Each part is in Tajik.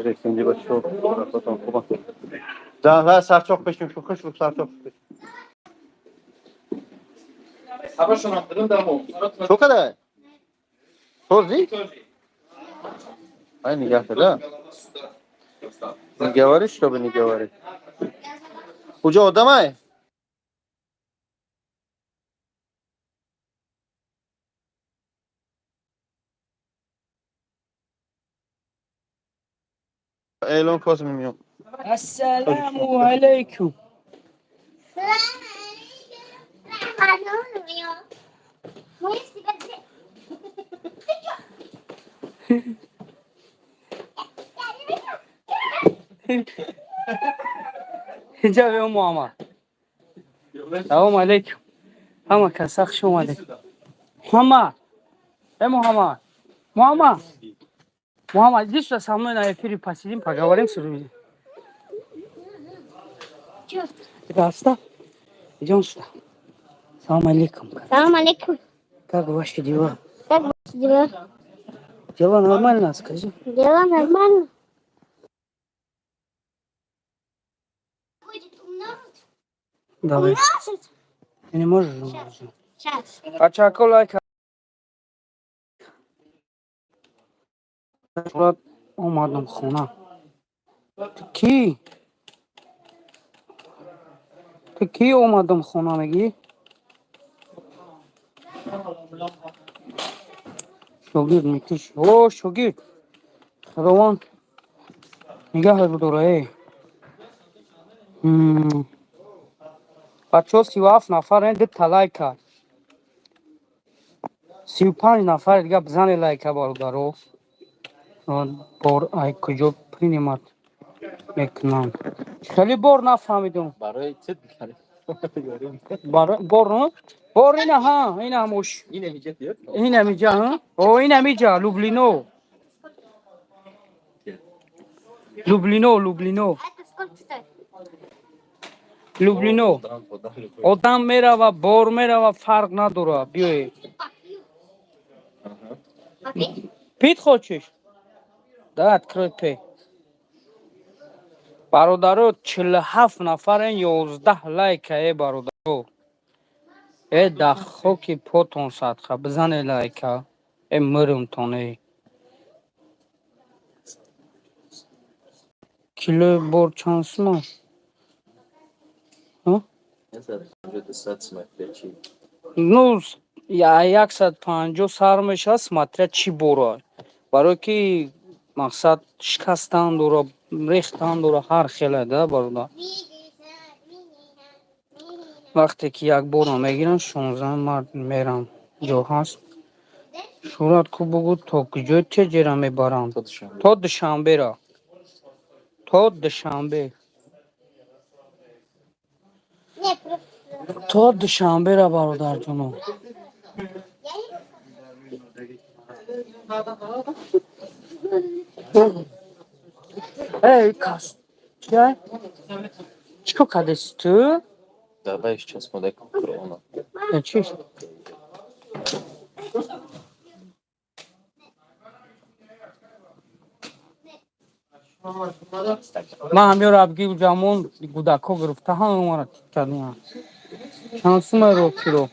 Ресенди бачо, рафтон хуба. Да, сарчоқ пешим шу, хуш сарчоқ. Чо кадай? Този? Ай, нигаҳ да. Не говори, чтобы не говори. Куҷо одамай? Эълон коз мемиём. Ассаламу алайкум. Инҷа биё, Муҳаммад. Салому алайкум. Ҳама каса хуш омадед. Муҳаммад. Э, Муҳаммад. Муҳаммад. Муҳаммад, иди сюда со мной на эфире посидим, поговорим с людьми. Это оставь. Идем сюда. Салам алейкум. Салам алейкум. Как ваши дела? Как ваши дела? Дела нормально, скажи. Дела нормально. Будет умножить? Давай. Умножить? Ты не можешь умножить. Сейчас. Бачако, лайк. Омадам хона. Ту кӣ? Ту кӣ омадам хона мегӣ? Шогирд мекиш. О, шогирд. Худованд нигаҳат бидора, э. Бачаҳо, 37 нафар, дута лайка. 35 нафар дига бизане лайка, бародаро. Бор ай куҷо принимать мекунанд? Хеле бор нафаҳмидум. Барои чӣ? Бор, бор ина, ҳа, ина мош. Ина миҷа, ҳа? О, ина миҷа, Люблино. Люблино, Люблино. Это сколько стоит? Люблино. Одам мерава, бор мерава, фарқ надора. Биёед. Попить? Пить хочешь? Да, открой, пей. Бародаро, 47 нафарен, 11 лайка, э, бародаро. Э, да хоки потон садқа, бизане лайка. Э, мирумтон, э. Килои бор чанд сума? Ну, 150 сар мешавад, смотря чӣ бора. Барое ки мақсад шикастан дора, рехтан дора, ҳар хеле да, бародар. Вақте ки як борро мегирам, 16 март мерам, ҷо ҳаст. Шӯрат ку, бугӯ, то куҷои теҷера мебаранд? То Душанбера. То Душанбе. Не, просто. То Душанбера, бародарҷоно. Я не Эй, кас. Чия? Чӣ кор кардеси ту? Давай сейчас мы корона. Э, чӣ? Ман ҳамёро абги ҷамон гудако гирифта, ҳамаро тит кардем. Чанд сума рокиро?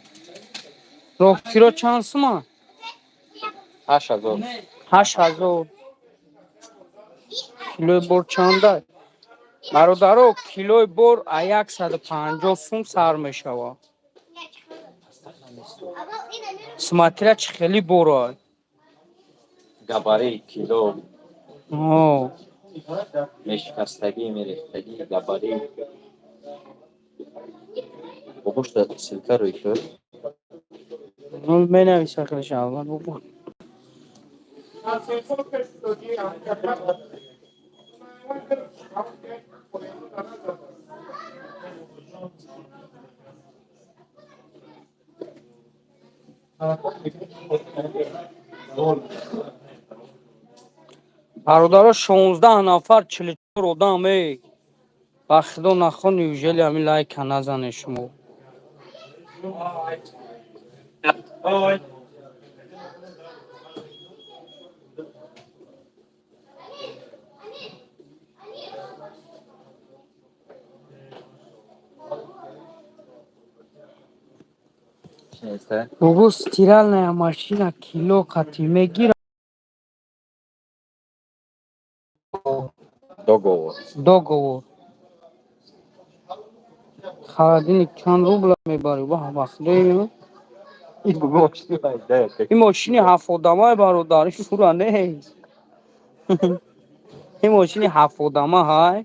Рокиро чанд сума? 8000. 8000. Килои бор чанда? Бародаро, килои бор а 150 сум сар мешавад. Смотря чӣ хели бора. Габарит, кило, О, мешикастагӣ, мерехтагӣ, габарит. Бобошта ссылка рӯй шуд. Ну, менависа хелеш аввал бобо. Бародаро, 16 нафар, 44 одам, эй. Ба худо нахон, неужели ҳамин лайка назане шумо? Неста. Бугу, стиральная машина кило қати мегира? Договор. Договор. Холодильник чанд рубла мебарӣ? Ба вақт. Ин бугу мошини майда. Ин мошини ҳафтодамаи, бародар, ин фура нест. Ин мошини ҳафтодама ҳай.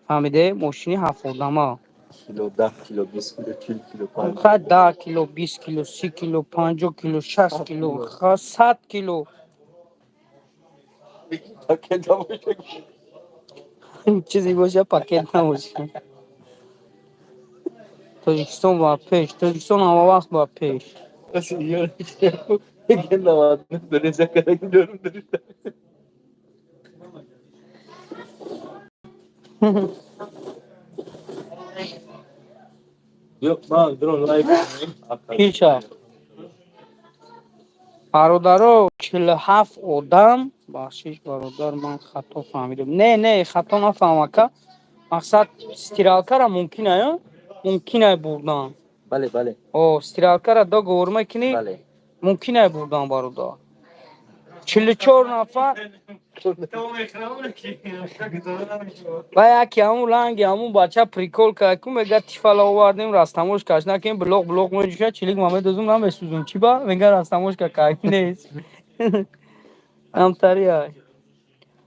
Фаҳмиде? Мошини ҳафтодама. Кило, 10 кило, 20 кило, 40 кило, 50. Ха, 10 кило, 20 кило, 30 кило, 50 кило, 60 кило, ха, 100 кило. Пакет набошад. Чизе боша, пакет набоша. Тоҷикистон ба пеш, Тоҷикистон ҳама вақт ба пеш. Мегӯяд, 99 дорем, закараки дорум дорем. Ё, ман дрон лайк. Пиша. Бародаро, 47 одам. Бахшиш, бародар, ман хато фаҳмидам. Не, не, хато нафаҳм, ака. Мақсад, стиралкара мумкин ая? Мумкин ай бурдан. Бале, бале. О, стиралкара договор мекунӣ? Бале. Мумкин ай бурдан, бародар. 44 нафар ва яке ҳамун ланги ҳамун бача прикол кард ку, мега, тифала овардем, растаможкаш накем, блоқ блоқ меҷӯша, чилик ма медозум, намесӯзум. Чӣ ба? Мега, растаможка кайф нест. Ҳамтари ай.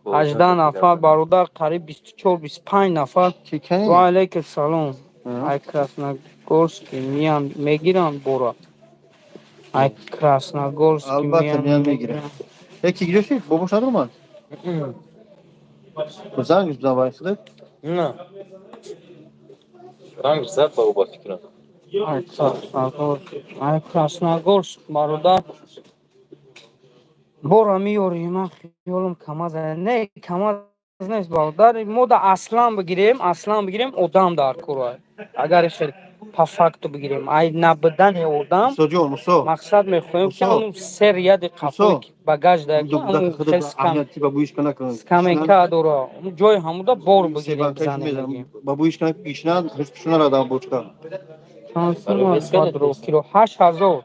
18 нафар, бародар, қариб 24, 25 нафар. Чӣ кани? Ва алайкум салом. Ай Красногорски миян, мегиранд бора. Ай Красногорски Албатта, миян, миян, мегиранд. Яки киҷо шид? Бобош надромад? Занг зан вай худат? На. Ранг зад ба ӯ, ба фикрам. Ай Красногорск, ай Красногорск, бародар. Бора меёрем, ман хиёлам КамАЗ. Не, КамАЗ нест, бародар. Мо да аслан бигирем, аслан бигирем, одам дар кора. Агар хел по факту бигирем, ай набудани одам, Мусоҷон, Мусо. мақсад мехоҳем, ки Мусо. ҳамун се ряди қафое Мусо. ки багаж да, ҳамун хел Аҳамияти ба буиш кана кун. скамейка дора, ҳамун ҷои ҳамуда бор бигирем, бизанем, бигем. Ба буиш кана гишнан, ҳушпушуна радам бочка. Чанд сум аст квадро кило? 8000.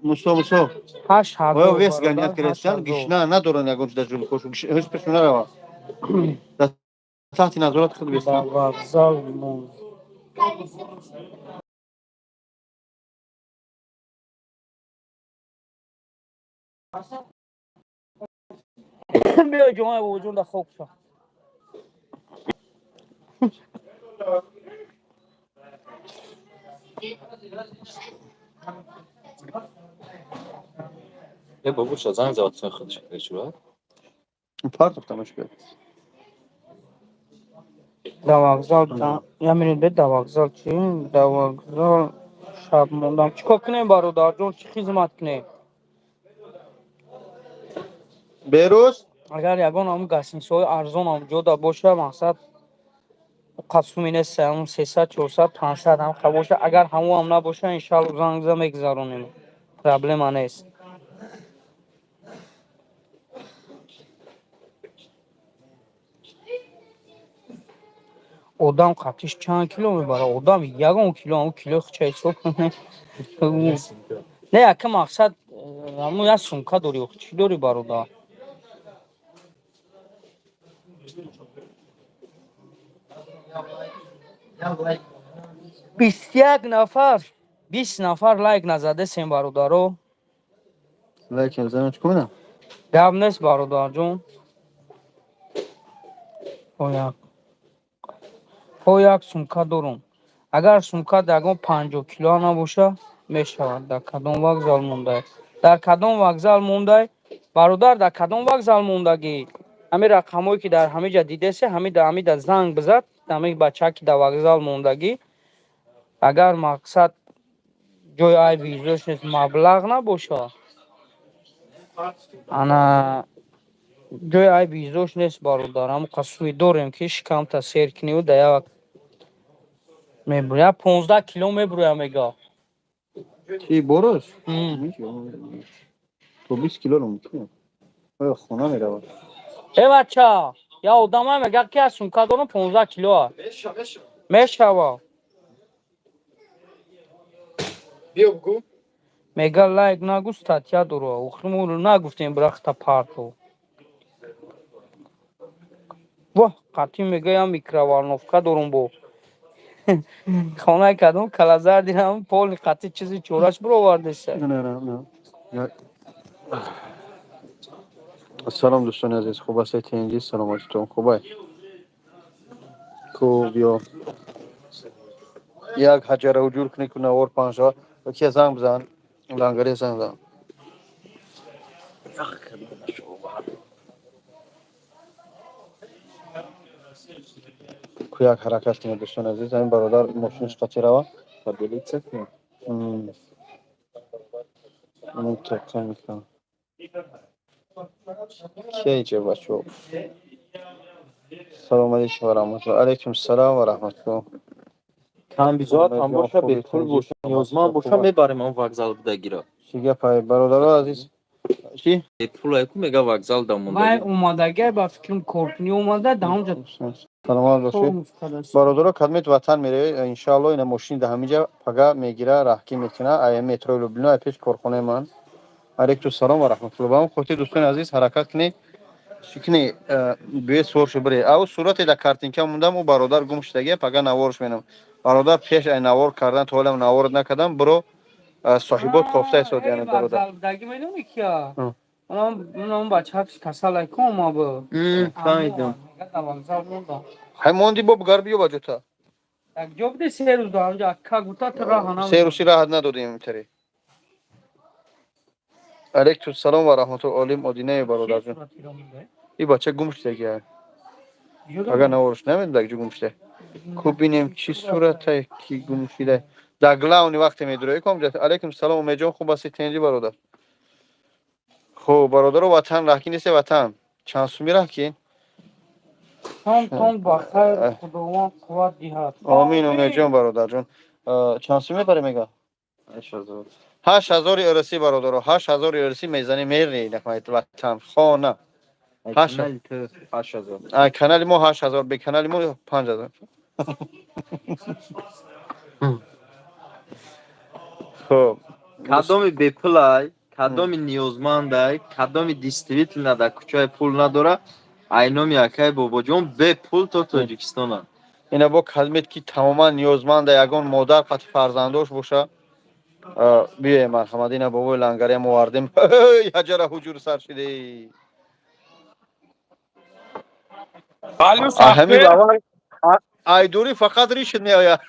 Мусо, Мусо. ҳашт Оё ҳазор, вес бародар, ганият ҳашт керестан, ҳазор. гишна надоран ягон чиз дар ҷулкошу. Ҳушпушуна рава. Дар таҳти назорат худ Ба бестан. вокзал монд. Биё, ҷомаи бобоҷон, да хок ша. Е, бобуша занг зад худаш кашура. Партофтамаш кард. Да вокзал, я минут бед, да вокзал чӣ? Да вокзал шаб мондам. Чӣ кор кунем, бародарҷон, чӣ хизмат кунем? Берӯз. Агар ягон ҳамун гостиницаҳои арзон ҳам ҷода боша, мақсад, қасуми нест, ҳамун 300, 400, 500 ҳам ха боша. Агар ҳамун ҳам набоша, иншалло, занг зада мегузаронем, проблема нест. Одам қатиш чанд кило мебара? Одам ягон кило, ҳамун килои хуча ҳисоб не, яка мақсад, ҳамун як сумка дорӣ, чӣ дорӣ, бародар? 21 нафар, 20 нафар лайк назадесем, бародаро. Лайк занам чӣ кунам? Гап нест, бародарҷон. Ҳо, як сумка дорум. Агар сумка ягон 50 килоа набоша, мешавад. Дар кадом вокзал мондай? Дар кадом вокзал мондай, бародар? Дар кадом вокзал мондагӣ? Ҳамин рақамҳое ки дар ҳамин ҷа дидасе, ҳамин дар ҳамин да занг бизад, ҳамин бача ки дар вокзал мондагӣ. Агар, мақсад, ҷои айби изош нест, маблағ набоша, ана ҷои айби изош нест, бародар. Ҳамн қасуи дорем, ки шикамта сер куниву да як мебур, як 15 кило мебуроя, мега. Чӣ борос? То 20 кило мумкин. Оё хона меравад? Э, бача, я одамай мега, ки аз сумка дорам, 15 килоа мешава. Биё, бугу. Мега, лайк нагу, статья дора. Охи мо нагуфтем, брахта парту. Воҳ, қатъи мега, я микроволновка дорум, бо хонаи кадом калазар дидам, поли қатъи чизи чораш бировардеса. Не, не, не. Салом, дӯстони азиз, хуб ҳастед, тинҷӣ, саломатитон хубай? Хуб, ё як ҳаҷара ҳуҷур кунед, ку навор паҳн шавад. Кия занг бизан, лангаре занг зан. Ку як ҳаракат кунед, дӯстони азиз, ҳамин бародар мошинаш қатӣ рава. Поделиться кунем. Тоқа мекунам. Кия иҷа, бачаҳо? Салому алейкум ва раҳматулло. Алейкум салом ва раҳматулло. Камбизоат ҳам боша, бепул боша, ниёзманд боша, мебарем он вокзал будагиро. Чӣ гапай, бародаро азиз? Чӣ? Бепул айку, мега, вокзал да Вай монда. Омадагай, ба фикрам, коркунӣ омада, да ҳамҷа. Саломат бошед. Тормоз кардааст. Бародаро, кадмет ватан меравед, иншаалло, ина мошини да ҳаминҷа пага мегира, раҳкӣ мекуна, ая метрои Люблино, ай пеш корхонаи ман. Алейкум салом ва раҳматулло. Ба ҳамон хотир, дӯстони азиз, ҳаракат кунед, чӣ кунед, биёед, суор шу биред. Ав сурате дар картинка мондам, ӯ бародар гум шудагия, пага наворш менам. Бародар, пеш ай навор кардан, то ҳолам наворот накардам, биро, соҳибот кофта истод, яъне бародар. Вокзал будаги медони кия? Онам бача касал айку ома бу. Фаҳмидам. Мега, вокзал мондам. Ҳай монди, бо бугар биё ба ҷота. Як ҷо буде, 3 рӯз да ҳамҷа акка гута ту раҳа Се рӯзи раҳат надодем имтари. Алейкум салом ва раҳматулло, олим одинаи бародарҷон. И бача гум шудагия. Ага наворш намедонам дар ҷо гум шуда. Ку бинем, чӣ суратае ки гум шуда. Дар главный вақте медурои ком. Алейкум салом, Умедҷон, хуб ҳастӣ, тинҷӣ, бародар? Хуб, бародаро, ватан раҳкӣ несте, ватан. Чанд суми раҳкӣ? Том том ба хайр, Худованд қувват диҳад. Омин, Умедҷон, бародарҷон. Чанд суми мебарӣ, мега? 8000. 8000 ирсӣ, бародаро, 8000 ирсӣ мезанӣ, мерӣ ватан, хона. Ҳашт. Канали ту 8000. А, канали мо 8000, бе канали мо 5000. Хуб. Кадоми бепулай, кадоми ниёзмандай, кадоми действительно дар кӯчаи пул надора, айноми акай Бобоҷон бепул то Тоҷикистона. Ина бо калимет ки тамоман ниёзманда, ягон модар қати фарзандош боша, биёе, марҳамат. Ина бобои лангариам овардем, ҳаҷара ҳуҷур сар шиде. Балюс. Ҳамин Ахбер, аввал айдурӣ фақат ришид меояд.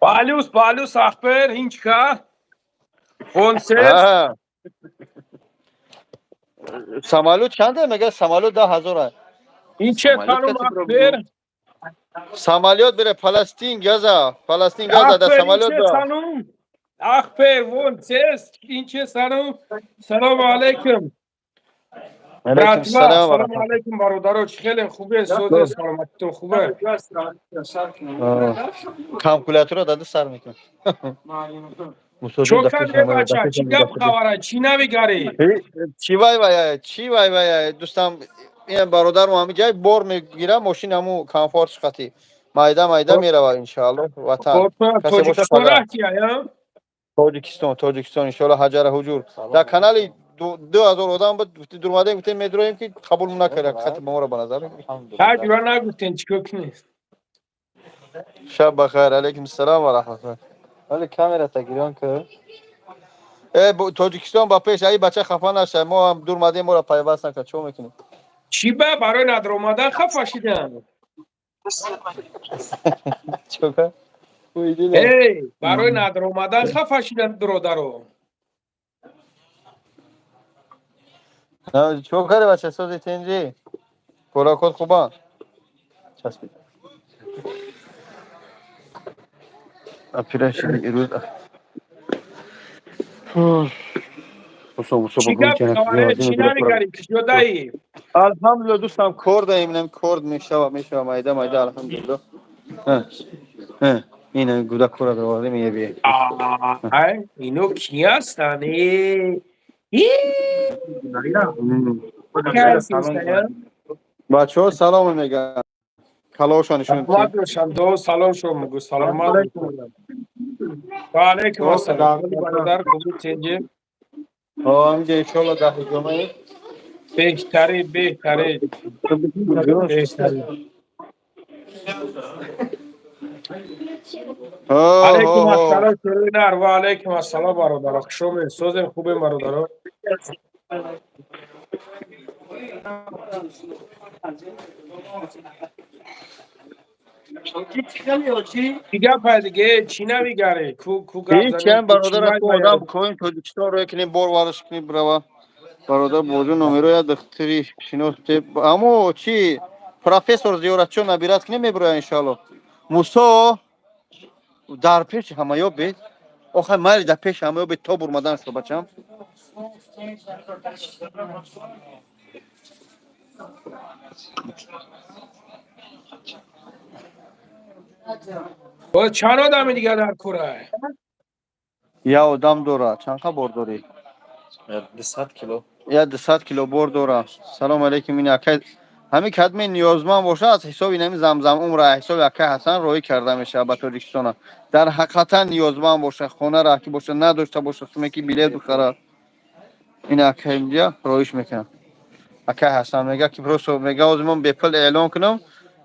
Балюс, Балюс Ахбер, Ҳинчка. Консерт. Самолёт чанде, мега, самолёт 10 000. Инче Самолёт ханум кати бро. Ахбер. Самолёт бере Паластин, Газа, Паластин, Газа да Ахбер, самолёт инче да. санум. Ахбер, вон цес, инче санум. Салому алейкум. Алейкум Братва, салом ва салому раҳматуллоҳ. алейкум, бародаро, чӣ хеле хубе, созе, саломатитон хубе. Калкулятора дада сар мекунад. Чо кардем, бача, чӣ гап хабара, чӣ навигарӣ? Чӣ вай вай, чӣ вай вай, дӯстам, ин бародарам ҳами ҷай бор мегира, мошин ҳаму комфорт шқати. Майда майда мерава, иншаалло, ватан. Касе боша Тоҷикистон пага. рафтия, я? Тоҷикистон, Тоҷикистон, иншоалло, ҳаҷара ҳуҷур. Дар канали 2000 одам буд, дурмадем, гуфтем медуроем, ки қабул накард, хати ба моро ба назар. Ҳар ҷура нагуфтем, чӣ кор кунем? Шаб бахайр, алейкум салом ва раҳматуллоҳ. Вале камерата гирён ки. Э, Тоҷикистон ба пеш, ай бача хафа наша, мо ҳам дурмадем, моро пайваст накард, чо мекунем? Чӣ ба барои надромадан хафа шидам? Чо кард? Эй, барои надромадан хафа шидам, бародаро. Чо карди, бача, сози, тинҷӣ? Коракот хубанд? Часпид. Апираши ирӯз. Мусо, мусо, Чӣ гап хабаре, чӣ навигарӣ, кишёдаи? Алҳамдулилла, дӯстам, кор даем, инам кор мешава, мешава, майда майда, алҳамдулилла. Ина гудакора довардем, ия бие. Ай, ино кӣ ҳастанд? Э, и, кӣ ҳастанд? Бачаҳо салом мегӯянд. Калошон нишон. Саломат бошанд, до салом шо мегӯ, саломат. Ва алайкум ассалом. Бародар, хубӣ, тинҷӣ? Ҳаминҷа, иншоалло, дар ҳиҷомаи. Беҳтарин, беҳтарин, беҳтарин. Алайкум ассалом, шӯрои. Ва алайкум ассалом, бародаро, хуш омед. Созем, хубем, бародаро. Чӣ гапай диге, чӣ навигаре, ку гап? Ҳеҷ, бародар, ку одам коим Тоҷикистон рӯя кунем, бор вараш кунем, бирава. Бародар Бобоҷон, номеро я духтари шинос, амо чи профессор зиёратчо набират кунем, мебироя, иншоалло. Мусо дар пеши ҳамаё бед, охай, майли, дар пеши ҳамаё бед, то бурмадан шуд, бачам. Чанд одами дига дар курай? Я одам дора. Чанд қа бор дорӣ? 200 кило. Я 200 кило бор дора. Салом алейкум. Ин акай ҳамин кадме ниёзманд боша, аз ҳисоби инами Замзам умра, ҳисоби акай Ҳасан роҳӣ карда мешавад ба Тоҷикистона. Дар ҳақиқатан ниёзманд боша, хона раҳкӣ боша, надошта боша суме ки билет бихарад, ин акай инҷа роҳиш мекунад. Акай Ҳасан мега ки просто мега, ҳозир ман бепул эълон кунам,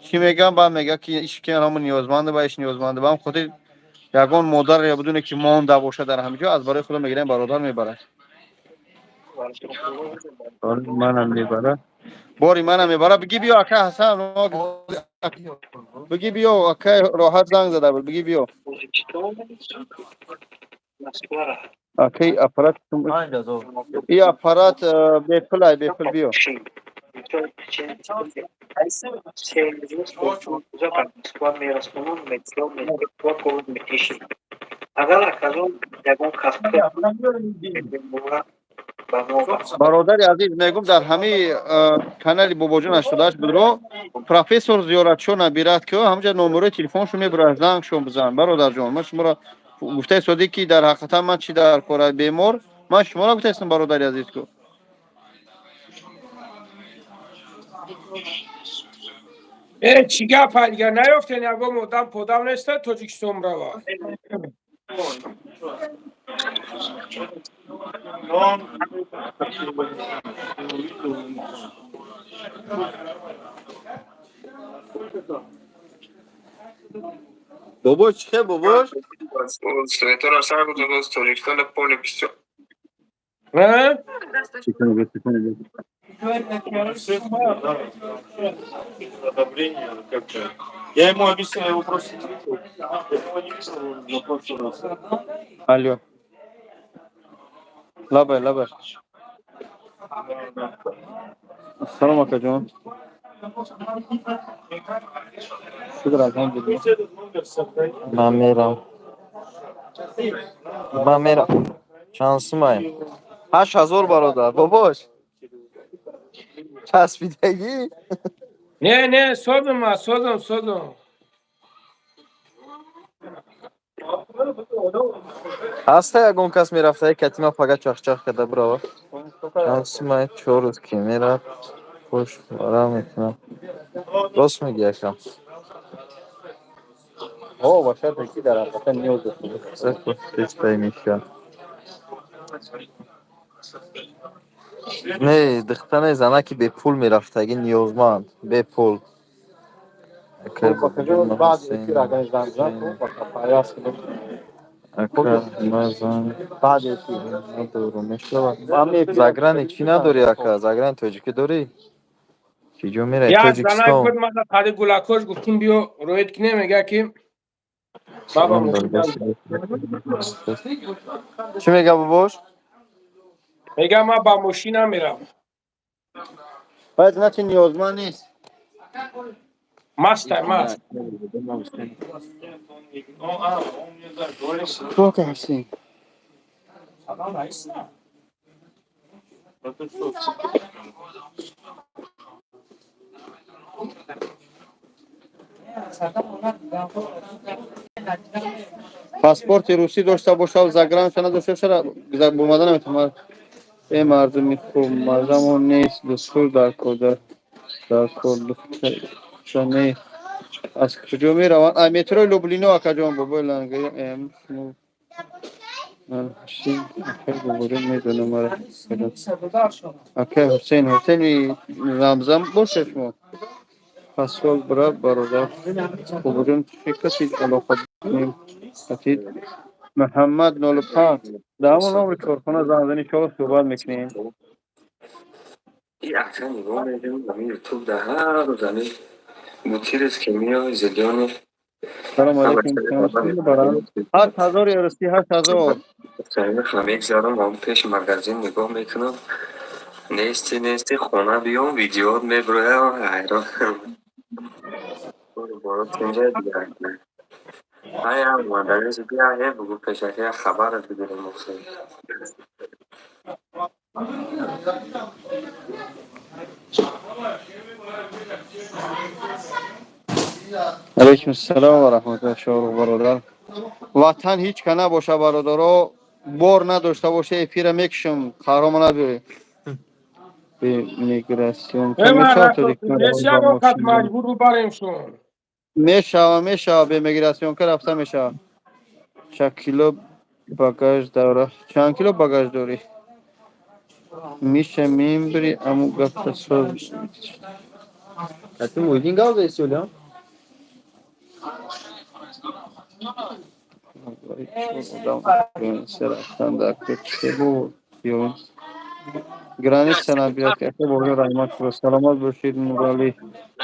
чӣ мегам? Баъд мега ки иш ки ҳамон ниёзманде, ба иш ниёзманде. Ба ҳам хотир ягон модар я бидуне ки монда боша дар ҳамин ҷо, аз барои худо мегирем, бародар мебарад. Манам мебара, бори манам мебара. Биги биё, ака Ҳасан, биги биё. Ака Роҳат занг зада буд, биги биё. Акай аппарат, и аппарат бепулай, бепул, биё. Бародари азиз, мегум, дар ҳамаи канали Бобоҷон 88 будро профессор зиёратшо набирад, ки ҳамҷа номерои телефоншо мебурад, зангшон бизан. Бародарҷон, ман шуморо гуфтаи содиқ, ки дар ҳақиқатан ман чӣ дар кора бемор, ман шуморо гуфтаистам, бародари азиз, ку. Э, чӣ гапа дигар, наёфтен ягон одам подам неста Тоҷикистон рава? Бобош, чӣ хел, бобош? Светора сар буд, Тоҷикистон поле бисёр. А? Одобрение как-то. Я ему объяснил, я его просто не видел. Я его не видел на прошлый раз. Алло. Лабай, лабай. Салом, акаҷон. Шукр, алҳамдулилла. Этот номер сохрани. Ман мерам. Ман мерам. Чанд сумай? 8000, бародар. Бобош. Часпидагӣ? Не, созум, ма созум, созум. Ҳаста ягон кас мерафта, катима пага чахчах карда бирава? Чанд сумай? 4 рӯз ки мерафт, хуш вара мекунам. Рост мегӣ, акам. О, ба шарте ки дар ҳақиқатан ниёз дошта бошад. Меша. Не, духтане, занаки бепул мерафтагӣ, ниёзманд, бепул. Баъди эфир агар занг зад, пайваст кунем. Ака, ман занг Баъди эфир. надорам, мешавад. Ами эфир. Заграни чӣ надорӣ, ака? Заграни тоҷикӣ дорӣ? Чӣ ҷо меравӣ? Як занак Тоҷикистон. буд, ман қади гулакош гуфтим, биё роид кинем, мега ки баба мошина. Чӣ мега, бобош? Мега, ман ба мошина мерам. Баъд, значит, ниёзманд нест. Мастай, маст. Он мне, да, говорил, что Сколько ҳастем? Да ты что? Паспорти русӣ дошта бошад, загранша надошта бошад, бурмада наметавонад. Э, мардуми хуб, мазамон нест, духтур дар кор, дар кор духтар нест. Аз куҷо мераванд? А метрои Люблино, акаҷон, бобои лангари. Ман Ҳусейн, акай Бобоҷон, медонам мара. Акай Ҳусейн, Ҳусейни Рамзан боша шумо. Пасол бира, бародар. Бобоҷон, чӣ каси алоқа кунем? Қатид Муҳаммад 05 дар ҳамон номри корхона занг зани, иншоалло суҳбат мекунем. И ака нигоҳ медиҳам, ҳамин Ютуб да ҳар рӯз ҳамин Гутеррес ки меои зелёный. Салом алейкум. 8000 ерости, 8000. Мегзарам ва пеши магазин нигоҳ мекунам. Нести, нести, хона биём, видеот меброям, ҳайрон. Инҷа дигар. Ая омаданис бия, е бугу пешаки як хабарат бигирем охир. Алейкум салом ва раҳматуллоҳ, шоҳрух бародар. Ватан ҳеҷ ка набоша, бародаро, бор надошта боша, эфира мекушам, қаҳрома набиёре. Бе миграсион Маҷбур бубаремшон. Мешава, мешава, бе миграсионка рафта мешава. Чанд кило багаж дора? Чанд кило багаж дорӣ? Миша мембри аму гапта соз. Кати Муҳиддин гап заиси олям? Рафтан дар буд граница набирад. Ака Бобоҷон, раҳмат шуро, саломат бошед. Нуралӣ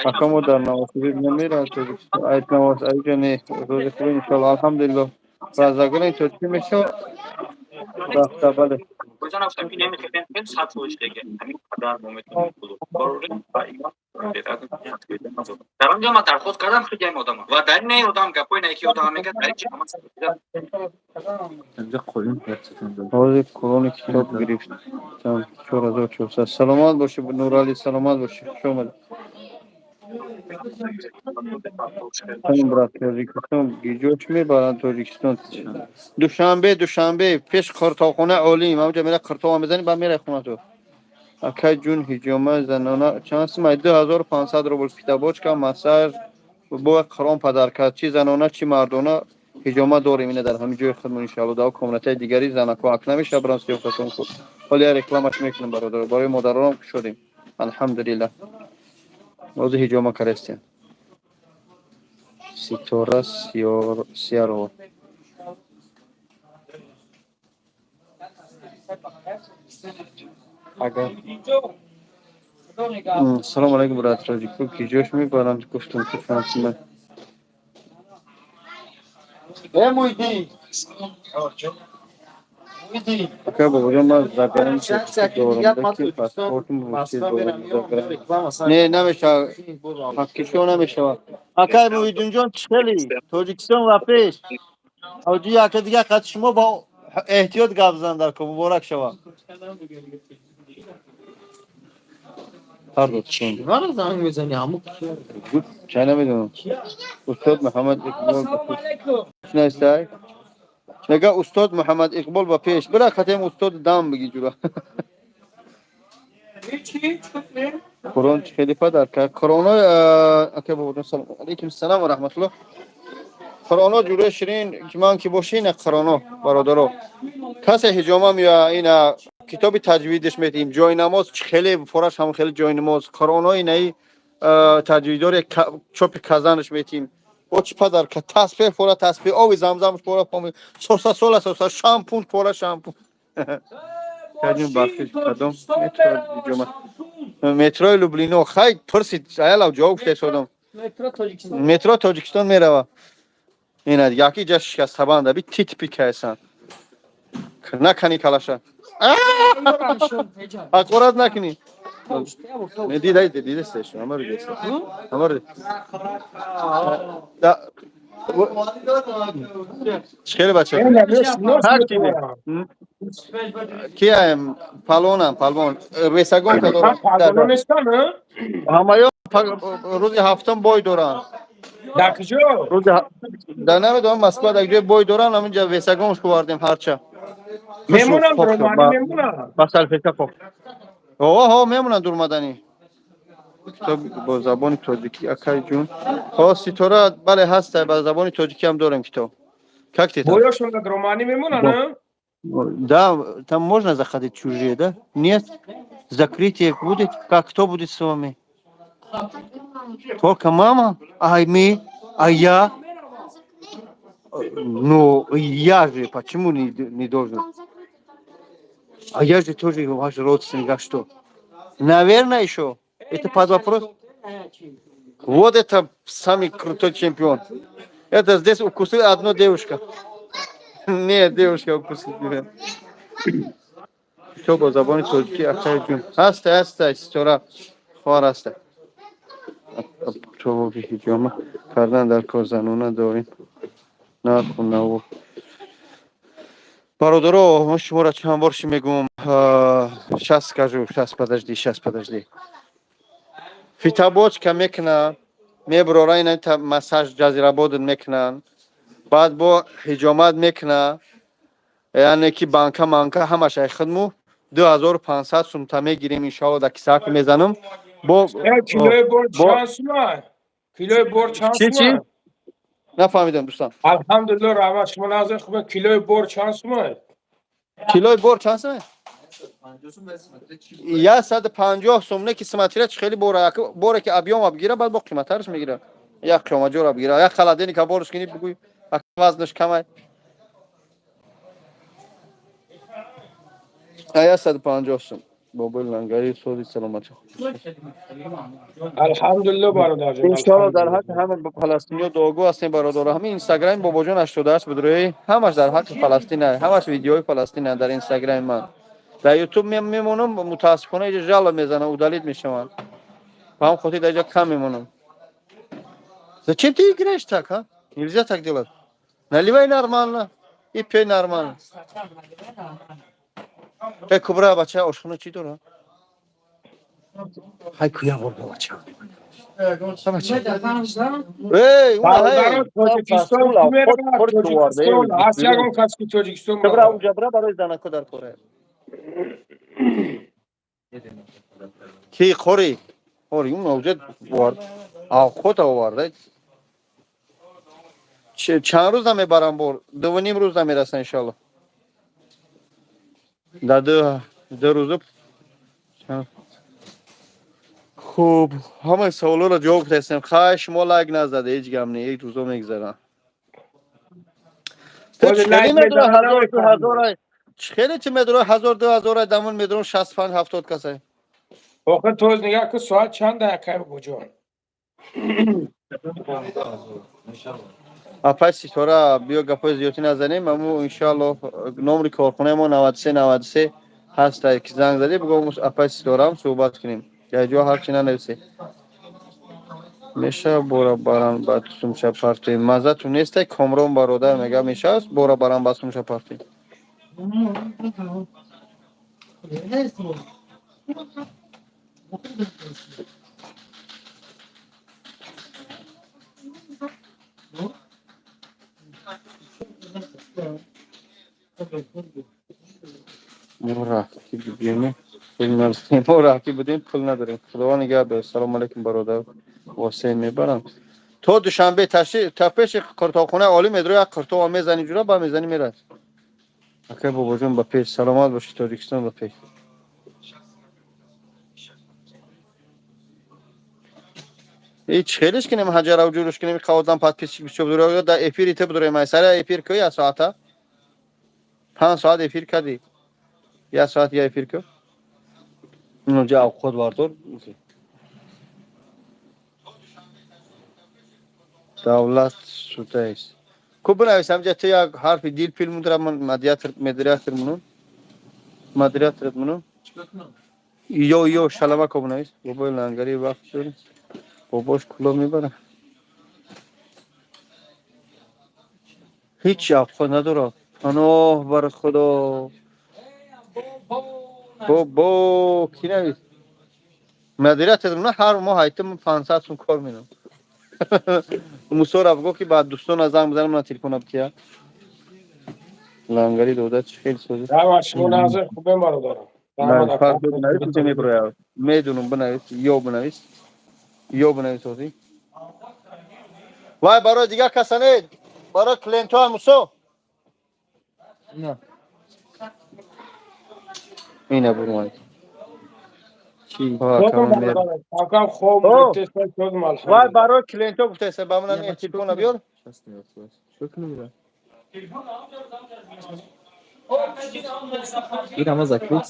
ака, мо дар Новосибир намерад Тоҷикистон айт навос айҷа не, рӯзи хуб, иншоалло, алҳамдулиллоҳ. Разагуни тоҷикӣ мешавад рафта, бале. Дар он ҷо ман дархост кардам хиди ҳамин одама ва дар ин одам гапҳои наки одама мегӯяд, дар ин ҳозир кулони китоб гирифтам, 4400. Саломат бошӣ, Нуралӣ, саломат бошӣ, хуш омадӣ. Брат, Тоҷикистон гиҷоч мебаранд? Тоҷикистон Душанбе, Душанбе, пеш қиртобхона олим, ҳамҷа мера қиртоба мезанӣ, баъд мерай хонату. Акай ҷун, ҳиҷома занона чанд сум? 2500 рубл, питобочка, массаж, бо қуръон падарка. Чи занона, чи мардона ҳиҷома дорем, ина дар ҳамин ҷои худмон, иншоалло. Дар комнатаи дигари занако ак намеша барам сиёфатон ку. Ҳоли я рекламаш мекунем, бародар, барои модаронам кушодем, алҳамдулиллаҳ. Ҳозир ҳиҷома карастем. Ситора Сиярова. Агар салом алейкум, брат, тоҷико киҷош мебаранд? Гуфтам ки фансима. Э, Муҳиддин, ака Бобоҷон, ман заграница дорам, ки паспортум не намешавад, ҳаққишо намешавад. Акай Муҳиддинҷон, чӣ хели Тоҷикистон ва пеш ҳоҷи яка дига қад шумо бо эҳтиёт гап зан дар ко, муборак шавад. Маро занг мезани ҳаму? Чай намедонам. Устод Муҳаммад Иқбол шинастай? Мега устод Муҳаммад Иқбол ба пеш бира, хатем устод дам биги ҷура. Қуръон чӣ хеле падар кард? Қуръоно, ака Бобоҷон, салом алейкум, салом ва раҳматуллоҳ. Қуръоно ҷураи ширин ки ман ки боши, ина қуръоно, бародаро. Касе ҳиҷома меоя, ина китоби таҷвидиш метиҳем, ҷои намоз чӣ хеле фораш, ҳам хеле ҷои намоз, қуръоно инаи таҷвиддори чопи казанаш метиҳем. Бо чӣ падар ка? Тасбеҳ фора, тасбеҳ, оби замзамш пора, поми соса сола соса, шампун пора, шампун. Кадим бахшиш, кадом метро ҳиҷома? Метрои Люблино, хай пурсид, аялав ҷавоб гуфтесодам. Метро Тоҷикистон мерава. Ина яки ҷа шикастабанда би титпи кайсан. Накани калаша. Ҳақорат накунӣ. Дида, дидастеш, ҳамаро дидаст. Ҳамаро. Чӣ хеле бача? Ҳар чи кияем? Палвонам, палвон. Весагон кадорам. Ҳамаё рӯзи ҳафтум бой доранд. Дар куҷо? Рӯзи дар намедонам, Москва дар ҷои бой доранд, ҳаминҷа весагонш овардем ҳарча. Мемонам, романи мемонам. Ба салфетка пок. Ҳо, мемонанд дурмаданӣ. Китоб бо забони тоҷикӣ, акай ҷун? Ҳо, Ситора, бале, ҳаста, ба забони тоҷикӣ ҳам дорем китоб. Как ты там? Боёшон дар романи мемонанд? Да, там можно заходить чужие, да? Нет? Закрытие будет? Как, кто будет с вами? Только мама. Только мама? А мы? А я? Там закрыто. Ну, я же почему не должен? Там закрыто, только родители. А я же тоже ваш родственник, а что? Наверное, еще. Это под вопрос. Вот это самый крутой чемпион. Это здесь укусила одна девушка. Нет, девушка укусила меня. То бо забони тоҷикӣ, акаи ҷун. Ҳаста, ҳаста, ситора хоҳар ҳаста. Тобоби ҳиҷома кардан дар кор занона дорем. Нарху наво. Бародаро, мо шуморо чанд бор ши мегӯм. Щас скажу, щас, подожди, щас, подожди. Фитобочка мекунад, меброра, ина массаж ҷазирабодат мекунанд. Баъд бо ҳиҷомат мекунад. Яъне ки банка манка ҳамаш ай хидму 2500 сумта мегирем, иншоалло, дар кисаак мезанам. Бо Килои бор бо чанд сума? Килои бор чанд Чӣ, чӣ? сума? Нафаҳмидам, дӯстан. Алҳамдулилло, раҳмат, шумо назар хубе. Килои бор чанд сума? Килои бор чанд сума? 150 сум, не ки смотря чи хеле бора, боре ки объёма бигира, баъд бо қиматтараш мегира. Як қиёмаҷора бигира, як холодильника борш кунӣ, бигӯй, вазнаш камай. 150 сум. Бобои Лангари, сози саломатӣ. Алҳамдулилло, бародарҷон. Иншоалло, дар ҳаққи ҳама фаластиниё дуогӯ ҳастем, бародаро. Ҳамин инстаграми Бобоҷон 88 будрои, ҳамаш дар ҳаққи Фаластина, ҳамаш видеои Фаластина дар инстаграми ман. Дар ютуб мемонам, мутаассифона иҷа жалоба мезанам, удалить мешаванд. Ба ҳам хотир дар иҷа кам мемонам. Зачем ты играешь так, а? Нельзя так делать. Наливай нормально и пей нормально. Э, Кубра, бача, ошхона чӣ дора? Ҳай, куя бор, бача. Эй, Бародарон, Тоҷикистон ки меравад? Тоҷикистон ҳаст ягон кас ки Тоҷикистон Кубра, меравад? уҷа бра, барои занако дар кора. Ки хори? Хори, он уҷа овард. Авхота оварда. Чанд рӯз намебарам бор? 2,5 рӯз намераса, иншалло. Дар 2 рӯза. Хуб, ҳамаи саволҳоро ҷавоб гуфтастем. Хай, шумо лайк назаде, ҳеҷ гап не, як рӯзо мегзарам. Ту Бози чӣ хеле лайк медура мезанад, ҳазор ду намефаҳмам. ҳазора? Чӣ хеле ти медура ҳазор 2000 дамон медурам 65 70 касай. Охир тоз нигоҳ кун, соат чанда, акай Бобоҷон? Апай Ситора, биё, гапҳои зиёдтӣ назанем, аммо иншоалло номри корхонаи мо 93 93 ҳаста, ки занг задӣ, буго апай Ситораам суҳбат кунем. Якҷо ҳарчи нанависе. Меша бора баран ба сумча партоем. Маззату нестай, Комрон бародар мега, мешавад бора баран ба сумча партоем. Мо рафтӣ будем, пул надорем. Мо рафтӣ будем, пул надорем. Худованд нигаҳ дорад. Салому алайкум, бародар. Восеъ мебарам. То Душанбе ташри та пеши қуртобхонаи олӣ медро, як қуртоб мезани ҷура, ба мезани мерад. Акай Бобоҷон, ба пеш, саломат бошӣ, Тоҷикистон ба пеш. Ҳеҷ хелеш кинем, ҳаҷарав ҷурӯш кинем, қаводан подписчик бисёр будро, дар эфири те будрои май сара эфир ку як соата. 5 соат эфир кардӣ. Як соат я эфир ку. Инҷа авқот бардор. Давлат судааст. Ку бинавис ҳамҷа, ту як ҳарфи дил пил мудра, ман модератор модератор мунум. Модераторат мунум. Ё шаламако бинавис. Бобои Лангари вақт дорӣ. Бобош куло мебара. Ҳеҷ авқот надорад. Паноҳ бар Худо. Бобо ки навис? Модератор мунум, ҳар моҳ ҳайтам 500 сум кор менам. Мусора бигӯ, ки ба дӯстона занг бизанам, на телефона бития. Лангари дода чӣ хеле созӣ. Раҳмат, шумо назар хубем, бародарам. Раҳмат, ака. Бинавис, куҷо меброяд. Медунам, бинавис, ё бинавис. Ё бинавис ҳозӣ. Вай, барои дигар каса не, барои клиентҳоам, Мусо. Ина бурмай. Кам хоб гирифтеста. Вай, барои клиентҳо гуфтаеста, ба ман телефона биёр. Ира закрыть.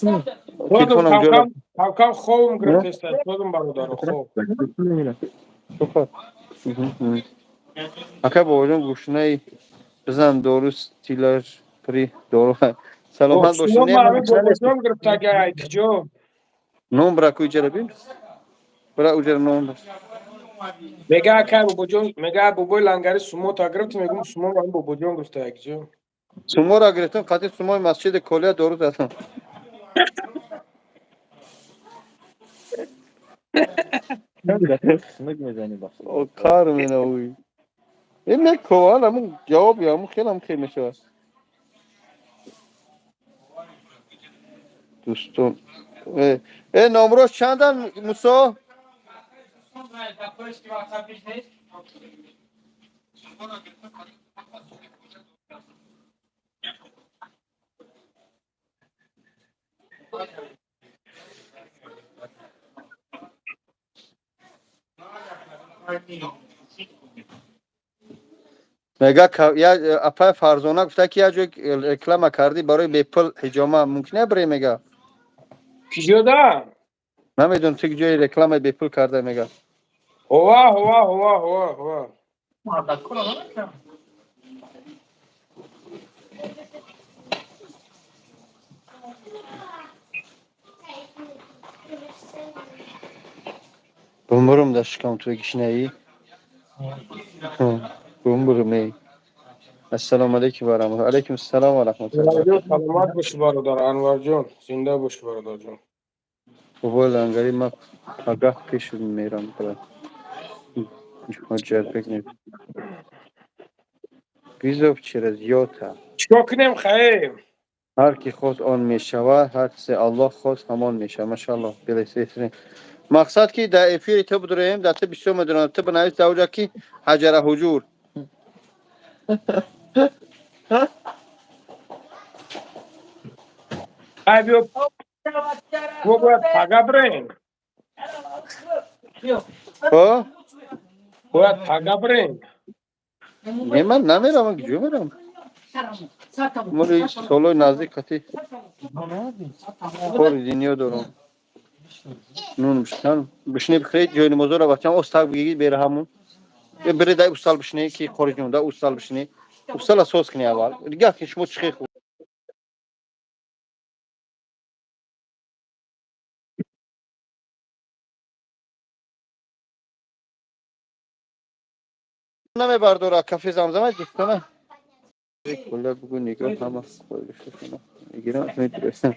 Кам хобм гирифтеста, созм, бародаро, хоб. Ака бобоҷон, гӯшнаи бизан, дору стилаш при дору. Саломат бошед. Бобоҷон гирифтага киҷо? Ном бира ку, иҷара бин. Бира уҷара ном бар. Мега, акай бобоҷон, мега, бобои лангари сумота гирифт, мегум, сумо бобоҷон гирифта киҷо? Сумора гирифтам, қати сумои масҷиди Колия дору задам. Кар менавӣ. Мекова, ҳамун ҷавоб, ҳамун хелам хел мешавад. Дӯстон, э номрош чандан, Мусо? Мега, апай Фарзона гуфта, ки як ҷой реклама кардӣ барои бепул ҳиҷома, мумкин бирем, мега. Киҷода? Намедонам, ту ҷои рекламаи бепул карда, мега. Ҳова, ҳова, ҳова, ҳова, ҳова. Бумурум да шикам ту гишнаи. Бумурум эй. Ассалому алайкум ва раҳматуллоҳ. Алайкум ассалом ва раҳматуллоҳ. Саломат бошӣ, бародар Анварҷон, зинда бошӣ, бародарҷон. Бобои лангари, ман пагаҳ пеш мерам, бира. Ҳоҷат бигнем. Вызов через Йота. Чикор кунем, хайр? Ҳар ки хост, он мешавад, ҳар чизе Аллоҳ хост, ҳамон мешавад. Машааллоҳ. Мақсад ки дар эфири ту бидуроем, дар ту бисёр медонам, ту бинавис дар оҷа ки ҳаҷара ҳуҷур. Ай, биё, мо бояд пага бирем. Хо? Бояд пага бирем. Не, ман намерам, ман куҷо мерам? Моли солҳои наздик қати кори дунё дорам. Нун бишнан, бишне, бихӯред, ҷои намозоро бачам остак бигиред, бера ҳамун. Бире дай устал бишне, ки хориҷ да устал бишне. Устала соз кунӣ аввал. Дигар ки шумо чӣ хел намебардора кафе замзама дӯстона. Коля бугу, нигоҳ, ҳама мегирам, медурам.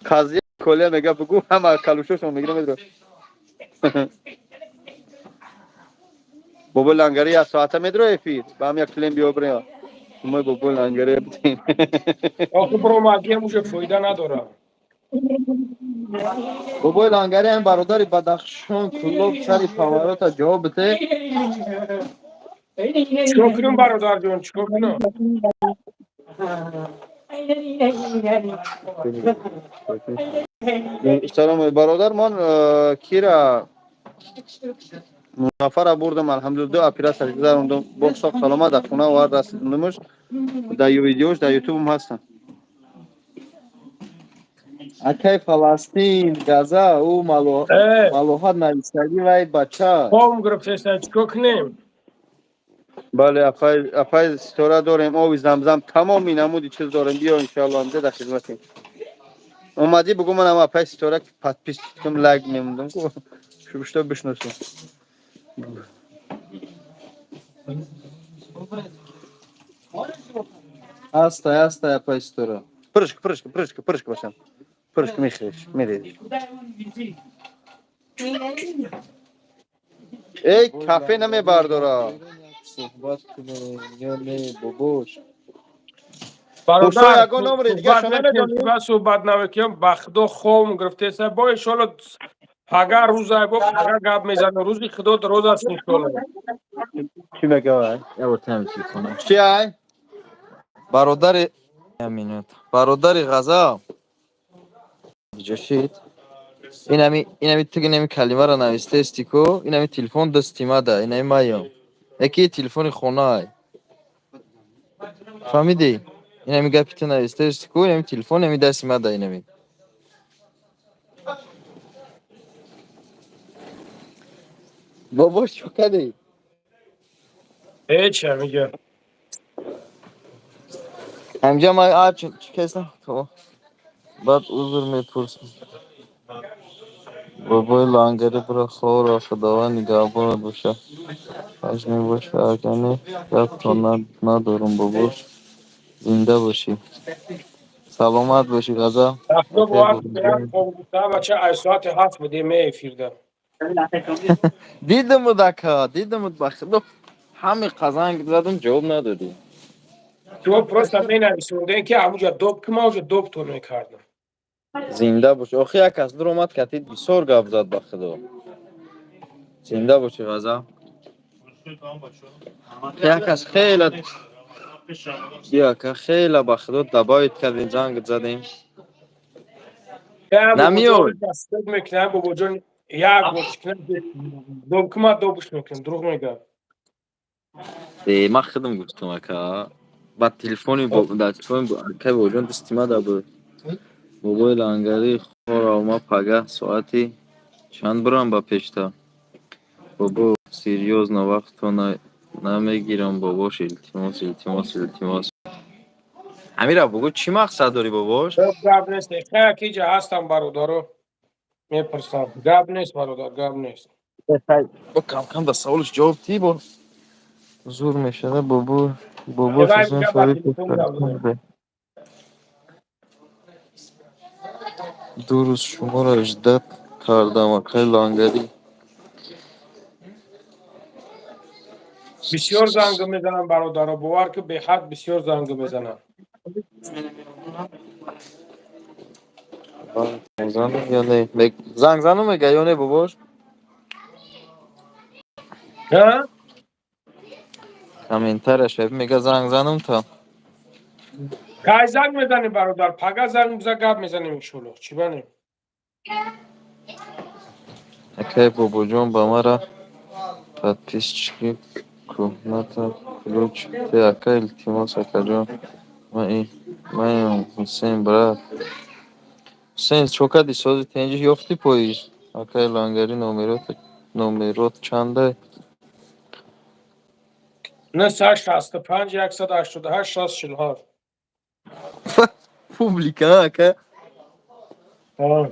Қазия Коля мега, бугу, ҳама калушошон мегирам, медурам. Бобо лангари, як соата медуро эфир. Ба ҳам як клиент биё, бирем. Мо бобо лангари бутем. Охи, бромагиам уже фоида надорад. Бобои лангари, ҳам бародари Бадахшон Куллоб сари поворота ҷавоб бите. Чикор кунем, бародарҷон, чикор кунем? Салом, бародар, ман кира Музаффара бурдам, алҳамдулилла, ду оператсия гузарондам. Бо соқ саломат дар хона овард, расидамш. Дар видеош дар ютубам ҳастам. Акай Фаластин, Газа, ӯ малоҳат нависагӣ, вай бача. Хом гирифтеста, чикор кунем? Бале, апай, апай Ситора дорем, оби замзам, тамоми намуди чиз дорем. Биё, иншоалло, ҳамҷа дар хизматем. Омадӣ, бугу, манам апай Ситора, ки подписчик кунам, лайк мемондам. Шубишто бишносем. Ҳастай, ҳастай, апай Ситора. Прышка, прышка, прышка, прышка, бошам. Прышка мехӯриш, мерезиш. Эй, кафе намебардора. Суҳбат кунем ё не, бобош? Мусо, ягон номери дига шона. Намедонам, суҳбат намекунам, ба худо, хом гирифтеста. Бо иншоалло, пага рӯза, бо пага гап мезанам, рӯзи худо роз аст, иншоалло. Чӣ мега вай? Ябор тами телефона. Чи ай? Бародари, минут. Бародари Ғаза. Ҷо шид? Инами ту инами калимаро навистаисти ку, инами телефон дасти мада, инами маям. Яки телефони хонаай. Фаҳмидӣ? Инами гапи ту навистаисти ку, инами телефон, инами дасти мада инами. Бобош, чӣ кардӣ? Ҳеч, мига. Ҳамҷа ма а чӣ кардам? То баъд узр мепурсам. Бобои лангари бира ховро, Худованд нигаҳбонат боша. Ҳаж мебоша, агар не, гапто надорам, бобош. Зинда бошӣ. Саломат бошӣ, Ғазал. Рафто Акай бовар Бобоҷон. Бача, ай соати 7 будем эфирда. Дидамуд, ака, дидамуд, ба худо. Ҳами қазанг задам, ҷавоб надодӣ. Шумо просто менависондем, ки ҳамуҷа доб ки ма уҷа добтон мекардам. Зинда бош. Охи як кас дуромад, катид бисёр гап зад, ба худо. Зинда бошӣ, Ғазал. Як кас хеле бия, ака, хеле, ба худо, добавить кардем, занг задем. Намеёй. Мекунам, бобоҷон, як бор чикна доб ки ма добуш мекунам, дурӯғ мегӯям. Э, ман худам гуфтам, ака. Ба телефони дар телефони акай Бобоҷон дасти мада буд. Бобои лангари, хора, ма пагаҳ соати чанд бирам ба пешта? Бобо, серьёзно, вақто намегирам, бобош, илтимос, илтимос, илтимос. Амира, бугӯ, чӣ мақсад дорӣ, бобош? Гап нест, хая ки ҷа ҳастам, бародаро, мепурсам. Гап нест, бародар, гап нест. Бо кам-кам дар саволш ҷавоб тӣ, бо зур мешава, бобо, бобош. Давай, Ҳусен бия, ба Шарипов. телефон гап занем. 2 рӯз шуморо ждать кардам, акай лангарӣ. Бисёр занг мезанам, бародаро, бовар ки, беҳад бисёр занг мезанам. Занг занам ё не? Занг занам мега ё не, бобош? Ҳа? Комментария шаби мега, занг занам та. Кай занг мезанем, бародар? Пага занг биза, гап мезанем, иншолло. Чӣ банем? Акай Бобоҷон, ба мара подписчики кӯҳната ключ те, ака, илтимос, акаҷон. Маям Ҳусейн, брат. Ҳусейн, чо кардӣ, сози тенҷи ёфтӣ поиз? Акай лангари, номерот чандай? 965 188 60 47. Публика, ака. А.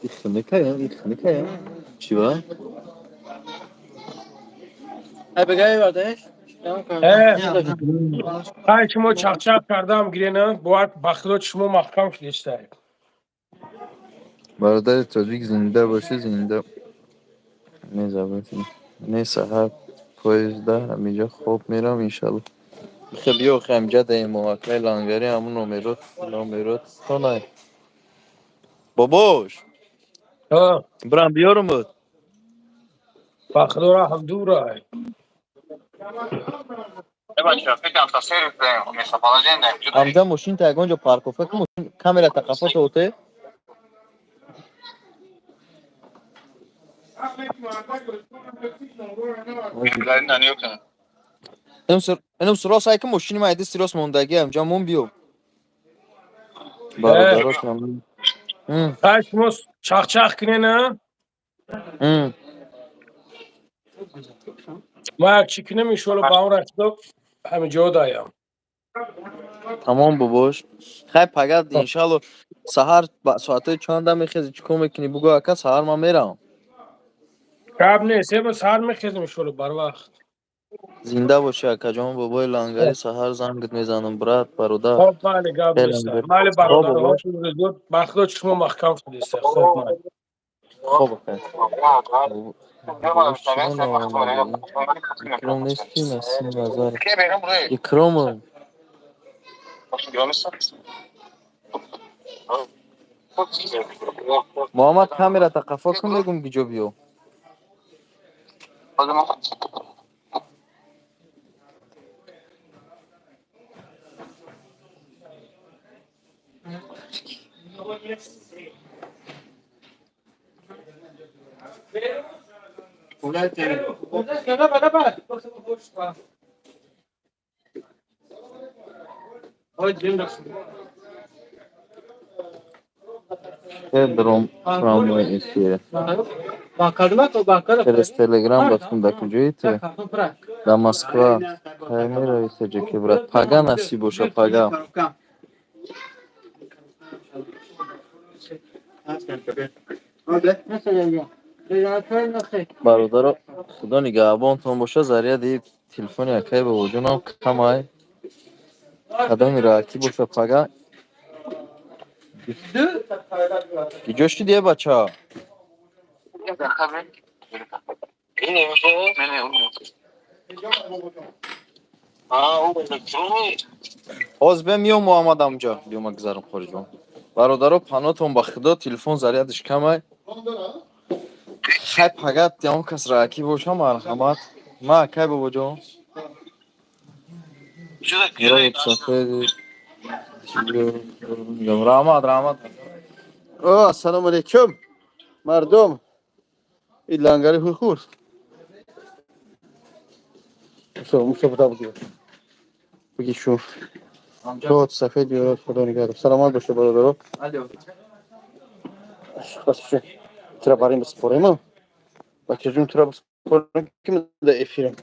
Ихникаям, ихникаям. Чӣ ба? Э, ҳай, шумо чақчақ кардам гирена, бовар, ба худо, шумо маҳкам шудистаед. Бародари тоҷик, зинда бошӣ, зинда. Не забудь. Не, саҳар поезда ҳамиҷа хоб мерам, иншалло. Бихе, биё, хе ҳамиҷа даемо, акай лангари, ҳамун номерот тонай. Бобош, А, бирам биёрам буд. Ба худо, раҳм дурай. Ҳамҷа мошинта ягон ҷо парковка кун, камера тақафо оте. Инум сурос ай ки мошини ма айди сирос мондагӣ, ҳамҷа мон, биё. Бародарош. Ҳай, шумо чақчақ кунена, ма як чӣ кунем, иншолло, ба он расидо ҳамиҷо даям. Тамом, бобош. Хай, пагат, иншалло, саҳар соатҳои чанда мехези, чӣ кор мекунӣ, бугӯ, ака, саҳар ман мерам. Гап нест, эба саҳар мехезем, иншолло, барвақт. Зинда бошӣ, акаҷон, бобои лангари, саҳар зангат мезанам, брат, бародар. Хоб, майли, гап нест, майли, бародар, ба худо, шумо маҳкам шудиста. Хоб, майли. Хоб, ака. Бобош, чиро наомадӣ? Икром нестӣ, Насим Назар Икромов. Муҳаммад, камера тақафо кун, мегум, гиҷо биё. Дром прямой эфир. Через Телеграм баткун, да куҷои ту? Да Москва. Кай мерави таҷики, брат? Пага насиб боша, пага. Бародаро, худо нигаҳбонтон боша. Заряди телефони акай бобоҷонам камай. Кадоми раакӣ боша, пага. Киҷо шидия, бача? Ҳоз бе миём, Муҳаммад амҷа. Биё, ма гузарам, хориҷон. Бародаро, панотон ба худо, телефон зарядиш камай. Хай, пага ягон кас раакӣ боша, марҳамат. Ма, акай бобоҷон. Сафеди. Раҳмат, раҳмат. О, ассалому алайкум, мардум. И лангари хуй хурд. Мусо, мусо, буда буги. Буги шу. Тот сафед ёрод, худо нигаҳдор. Саломат боша, бародаро. Бас тура барем биспорем. Бачаҷон, тура биспорем ки да эфирам.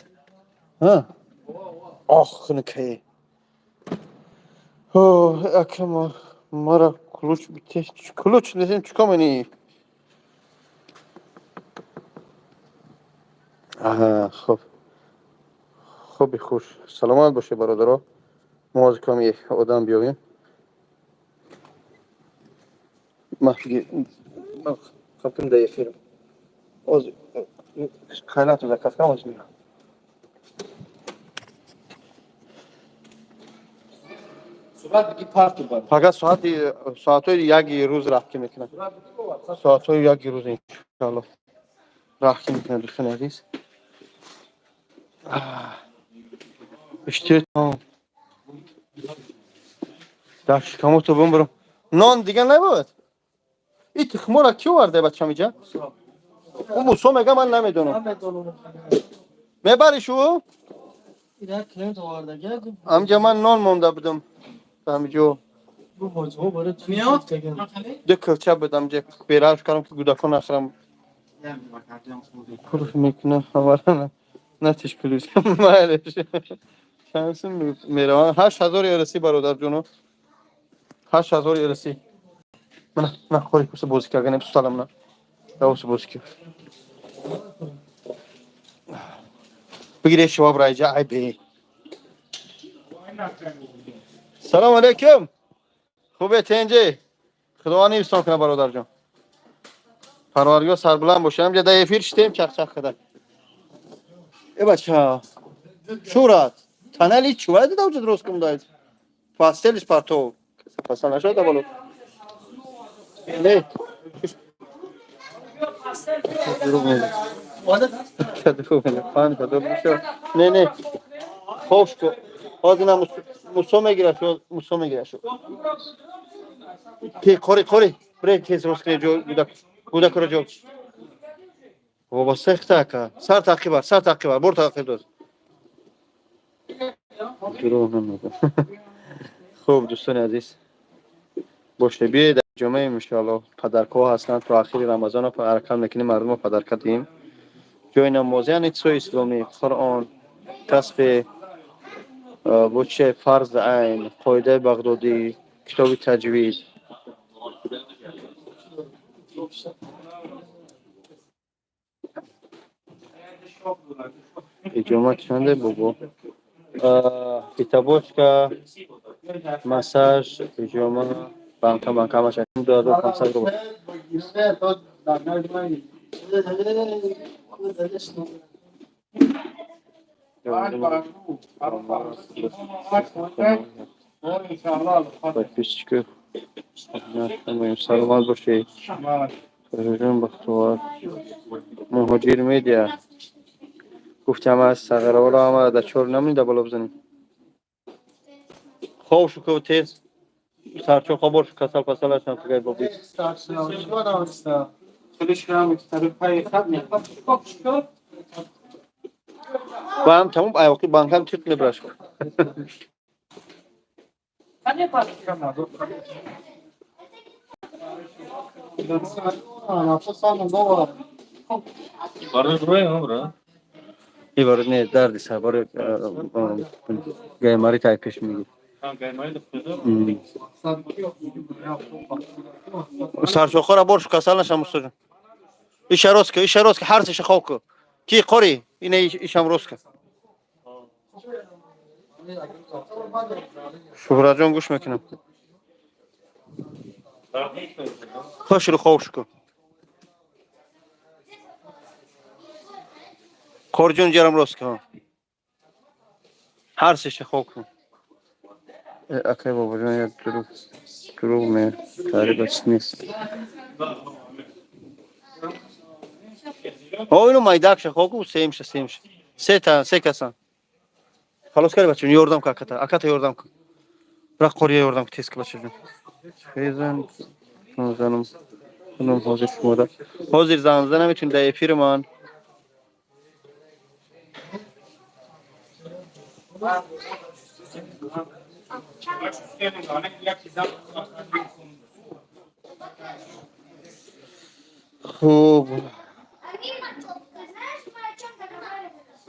Ҳа? Ох, накай. О, акама мара ключ бите. Ключ несем, чикор менӣ? Аҳа, хуб. Хуби хуш. Саломат боше, бародаро. Мо аз ками одам биёвем. Ма хабким да эфирам. Оз хайлату заказ кам оз меям. Пага соати соатҳои яки рӯз раҳкӣ мекунад. Соатҳои яки рӯз иншоалло раҳкӣ мекунад, дӯстони азиз. Иштиҳо дар шикамото бумбурам. Нон дига набуд? И тухмора ки оварда, бачам, иҷа? Ӯ Мусо мега, ман намедонам. Мебари шу? Амҷа ман нон монда будам. Ҳамиҷо. Ду килча буд амҷа. Бераш кардам ки гудакон нахӯрам. Пул мекунам ҳамара натиш ключ. Майлеш. Чанд меравам? 8000 ерси, бародарҷоно. 8000 ерси. Мана, на хори куса бозӣ карганем суталам на. Давоси бозӣ кар. Бигире шува брайҷа ай бе. Салом алейкум. Хубе, тенҷе? Худованд ҳифзтон кунад, бародарҷон. Парвардигор сарбуланд боша. Ҳамҷа да эфир шитем чақчақ када. Э бача. Шурат. Тоннели чува дида уҷа дуруст кун дай. Пастелиш партов. Пасал нашуда боло. Не. Дурӯғ мегӯ. Дурӯғ мегӯ. 5000 мешава. Не, не. Хош ку. Ҳозир на Мусо мегирад, Мусо мегирад шу. Ки қори қори. Бре тез рост кунед ҷо гудак. Гудакро ҷо. Бобо сехта ака. Сар таъқибар, сар таъқибар, бор таъқиб дод. Дурӯғ намегӯ. Хуб, дӯстони азиз. Бошед, биёед дар ҷомеа, иншоалло подаркаҳо ҳастанд, то ахири Рамазона ҳаракат мекунем мардумро подарка диҳем. Ҷои намоз, яъне чизҳои исломӣ, Қуръон, касби бо чи фарз айн, қоидаи Бағдодӣ, китоби таҷвид. Иҷома чанде, бобо? Фитобочка, массаж, иҷома, банка, банка ҳамаш 2500 рубл. Подписчики. Саломат бошед. Тоҳирҷон Бахтовар. Муҳоҷир медиа. Гуфтам аз сағараворо ҳама да чор намуни да боло бизанем. Хоб шуку тез. Сарчоқа бош, касал пасал ҳастам, пагай боби. Баам тамом аяқи банкам тиқ мебраш. Иборат не дарди сар барои гаймари тай пеш мегир. Сарчоқора борш, касал нашам, устаҷон. Иша рост ка, иша рост ка, ҳар сеша хоб ку. Ки қори? Ина ишам рост ка. Шуҳратҷон, гӯш мекунам. Хошру хобш ку. Қорҷон, ҷарам рост ка. Ҳар сеша хоб кун. Акай бобоҷон, як дурӯғ дурӯғ ме тариба чиз нест. О, ино майдакша хоб ку, семша, семша. Се та, се касан. Халос карди, бачаҷон, ёрдам ку аката. Аката ёрдам ку. Бира, қория ёрдам ку, тез ку, бачаҷон. Хезан занам. Худам ҳозир шумода. Ҳозир занг зада наметавонед дар эфири ман. Хуб. Амир, ты знаешь, мы о чем договаривались?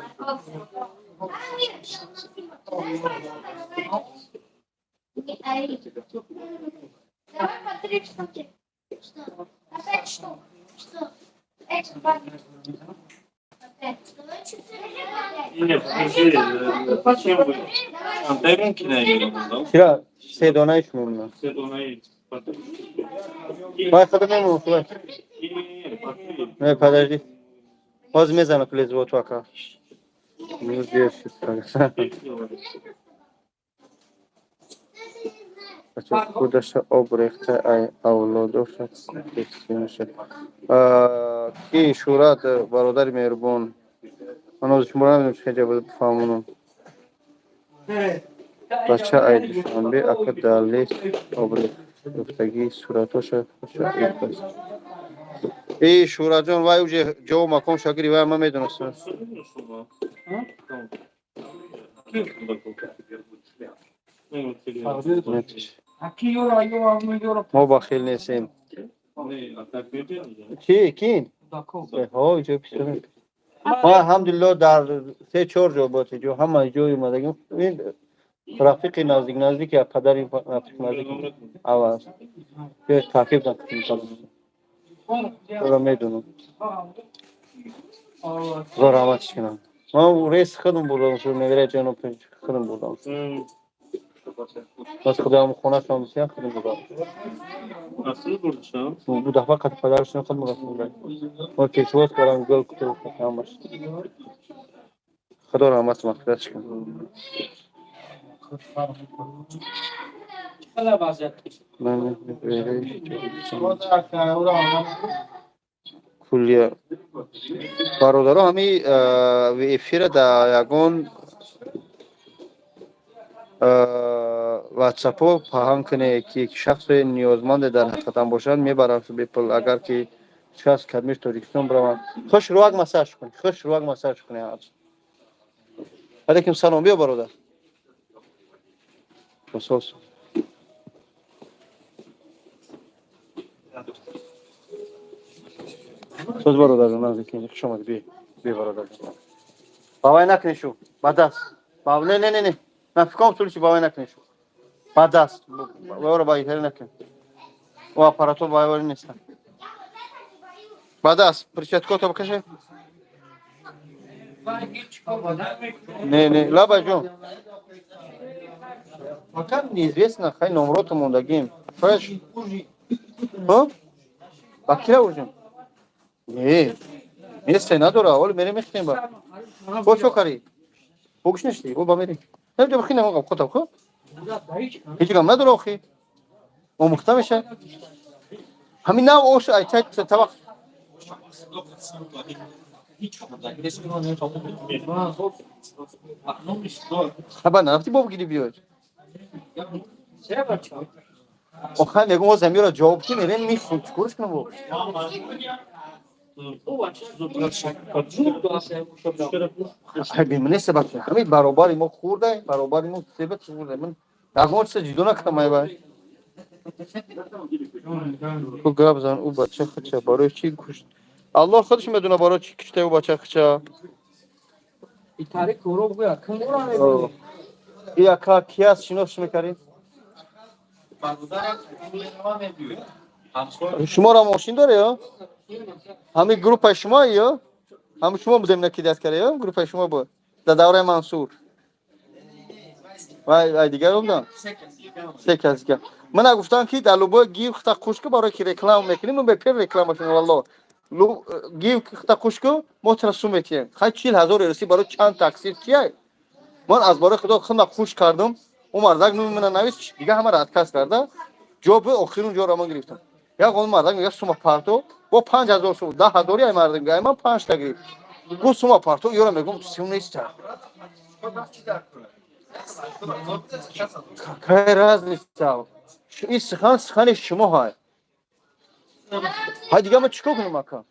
Амир, ты знаешь, мы о чем договаривались? Не ори. Давай по три штуки. Что? По пять штук. Что? Эти два. По пять. Давай четыре. Нет, подожди, зачем вы? Чира се донаи шумо мемонад. Се донаи. Бай худо мемонам, худо. Не, подожди. Ҳозир мезанам плезвоту, ака. Ну, держи, худаша об рехта, ай авлодоша. Ки шӯрат, бародари меҳрубон, ман ҳозир шуморо намедонам, чӣ хел ҷавоб бифаҳмонам. Бача ай Душанбе, ака, дар лес об рехтагии суратоша. И Шӯратҷон, вай уже ҷо макон шагири вай, ман медонастам. Мо бахил нестем. Чи кин? Мо, алҳамдулилло, дар се чор ҷо бо ҷо ҳама ҷои омадагим. Ин рафиқи наздик, наздики падари рафиқ наздик аваз таъқиб накунем, медонам. Худо раҳматиш кунам. Ман рейс худам бурдам, невера ҷоно, худам бурдам. Бас худам хонашон бисёр худам бурдам. Ду дафъа қати падарашон худам рафтам. Мо пешвоз кардам, гул куту ҳамаш. Худо раҳмат мағфиратш кунад. Чақадар вазъият? Ман куллия бародаро, ҳами эфира дар ягон ватсапҳо паҳн кунед, ки шахсе ниёзманде дар ҳақиқатан бошанд, мебаранд бепул, агар ки шахс кадмиш Тоҷикистон бираванд. Хуш рӯак массаж кун, хуш рӯак массаж кунед. Алейкум салом, биё, бародар. Сос. Соз, бародар, наздик, хуш омадӣ, биё, биё, бародар. Бавай накунӣ шу, ба даст. Не, не, не, не. На фиком случае бавай накунӣ шу. Ба даст. Бавайро ба итари накун. О аппаратҳо бавай нестанд. Ба даст, перчаткото бикаше. Не, не, лаба ҷон. Пока неизвестно, хай номрото мондагим. Шояд. Хоб? Ба кира ужин? Не. Месте надора, оли мерем мехтем ба. Бо чо кари? Богш нешти, бо ба мерем. Не, бихи намогам хотам, хоб? Ҳеҷ гам надора охи. Омӯхта меша. Ҳамин нав ош ай чай табақ. Хаба нарафти, боб гири биёд. Охай мегум, оз амира ҷавоб ки мерем, михӯрем, чӣ корш кунам бо? Неста бача, ҳамин баробари мо хӯрда, баробари мо себа хӯрда. Ман ягон чиза ҷудо накардам. Айбай, ту гап зан. Ӯ бача хича барои чӣ кушт? Аллоҳ худаш медона, барои чӣ кушта ӯ бача хича. И ака ки аст, шиносш мекардӣ? Шуморо мошин доре ё ҳамин группаи шумо, ё ҳамин шумо будем, накидаст карда, ё группаи шумо буд дар давраи Мансур? Вай вай, дигар будам, се кас дигар. Мана гуфтам, ки дар любой гив хита қушку, барои ки реклама мекунем, мо бепер реклама кунем. Валло, гив хита қушку, мо тра сум метиҳем. Хай, 40 000 еруси барои чанд таксир чия? Ман аз барои худо худма хуш кардам. Ӯ мардак номи мана навис, дига ҳамаро отказ карда, ҷо бу охирун ҷоро ман гирифтам. Як он мардак мега, сума парто, бо 5000 сум, 10 000-и ай мардак, ай ман панҷта гирифт. Гуфт, сума парто, ёра мегум, сум неста. Какая разница? Ин сухан сухани шумо ҳай. Ҳай, дига ман чӣ кор кунам, ака?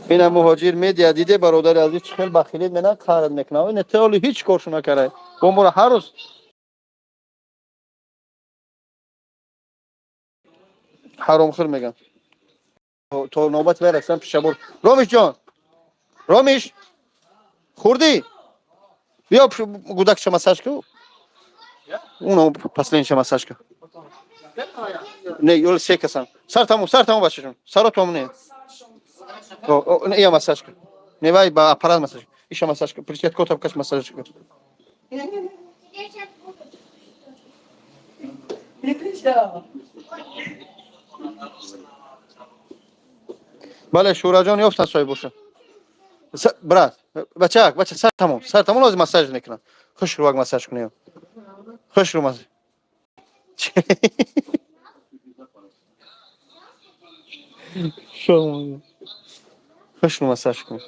Ина Муҳоҷир Медиа, диде, бародари азиз, чӣ хел бахилит мена қард мекунам. Ина теоли ҳеҷ коршо накарда, бо моро ҳар рӯз ҳаромхӯр меган. То навбати вай расидам, пишабор. Ромиш ҷон, Ромиш, хӯрдӣ? Биё, гудакша массаж ку. Уно последний массаж ку. Не, ёл, се касан. Сар тамом, сар тамом, бачаҷон, саро тамом. Не, ия массаж ку. Не, вай ба аппарат массаж, иша массаж ку, перчатка каш, массаж ку. Тебе сейчас будут. Бале, Шӯраҷон, ёфтан соҳибоша. Брат, бачак, бача, сар тамом, сар тамом, лозим массаж мекунам. Хушрӯ массаж кунем, хушрӯ массаж. Хушрӯ массаж кунем.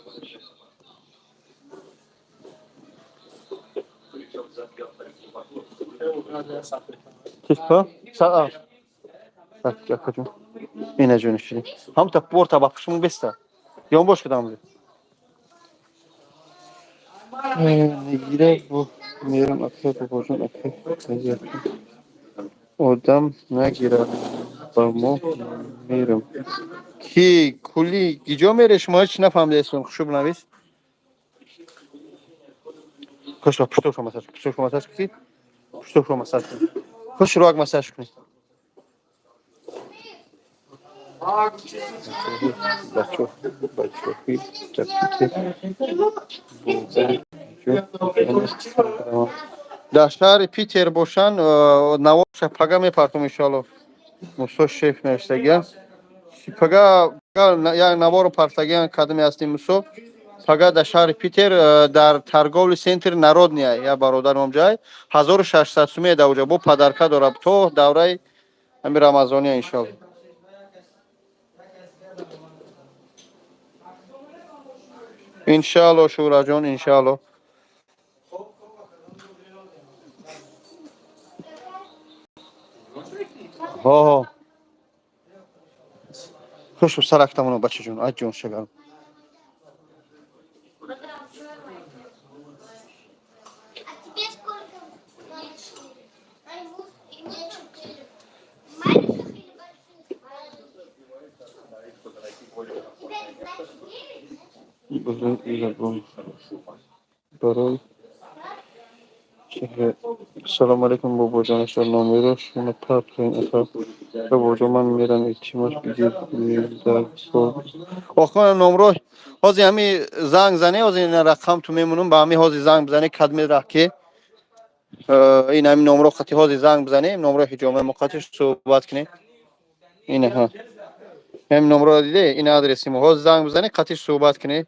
Чист? Ина ҷони ширин, ҳамта порта ба пушмон беста, ёнбош кудам. Нигира бо мерам, ака бобоҷон, ака одам нагирад, ба мо мерам. Ки кули гиҷо мере? Шумо ҳеч нафаҳмидаестон. Хушуб навис, хуш пуштошо массаж, пуштошо массаж кунед, пуштошо массаж кунед, хушрӯак массаж кунед. Бачо, бачоҳи дар Питер. Дар шаҳри Питер бошанд, наворша пага мепартом, иншоалло. Мусо шеф навиштагия, пага як наворо партагиан. Кадаме ҳастем, Мусо? Пага дар шаҳри Питер, дар торговый центр Народный, як бародарам ҷай, 1600 сумия дар уҷа бо подарка дорад то давраи ҳами рамазония, иншоалло. Иншаалло, Шӯраҷон, иншаалло. Ҳо, хушу сарактамоно, бачаҷон, ай ҷон шагарм. А тебе сколько? 4. А ему, и мне 4. Маленьких или больших? Тебе значит 9? Барои чеҳра. Салому алайкум, бобоҷон, номеро шумо партоен, ака. Бобоҷон, ман мерам, илтимос, бигир. Охо, номро ҳозир ҳами занг зане, ҳозир ина рақам ту мемонам, ба ҳами ҳозир занг бизане, кадме раҳ ки ин ҳами номро қати ҳозир занг бизане, номро ҳиҷома мо қатиш суҳбат кунем. Ина ҳа, ҳами номро диде, ин адреси мо. Ҳозир занг бизане, қатиш суҳбат кунем.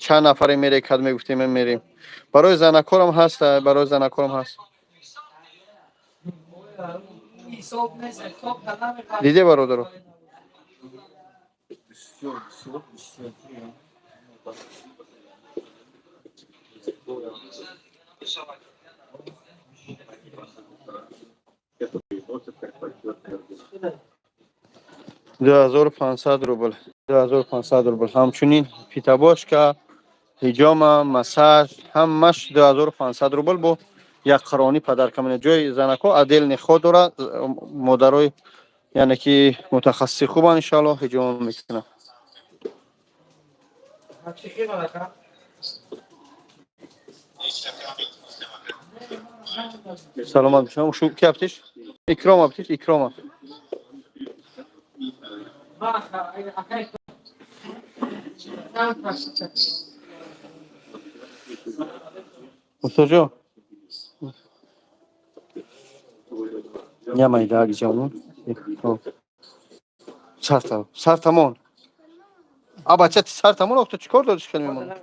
Чанд нафаре мере, кадме гуфтем, мерем. Барои занакорам ҳаст, барои занакорам ҳаст. Диде, бародаро. 2500 рубл, 2500 рубл. Ҳамчунин фитобочка, ҳиҷома, массаж, ҳамаш 2500 рубл бо як қиронӣ подарка мене. Ҷои занако отдельный ход дорад, модарои, яъне ки мутахассиси хубан, иншоалло ҳиҷома мекунад. Саломат бошам. Шу ки аптиш? Икром аптиш, Икрома. Устодҷон, я майда гиҷамон. Сар сартамон. А бача, ти сартамон, охто чӣ кор дориш, хел мемонӣ?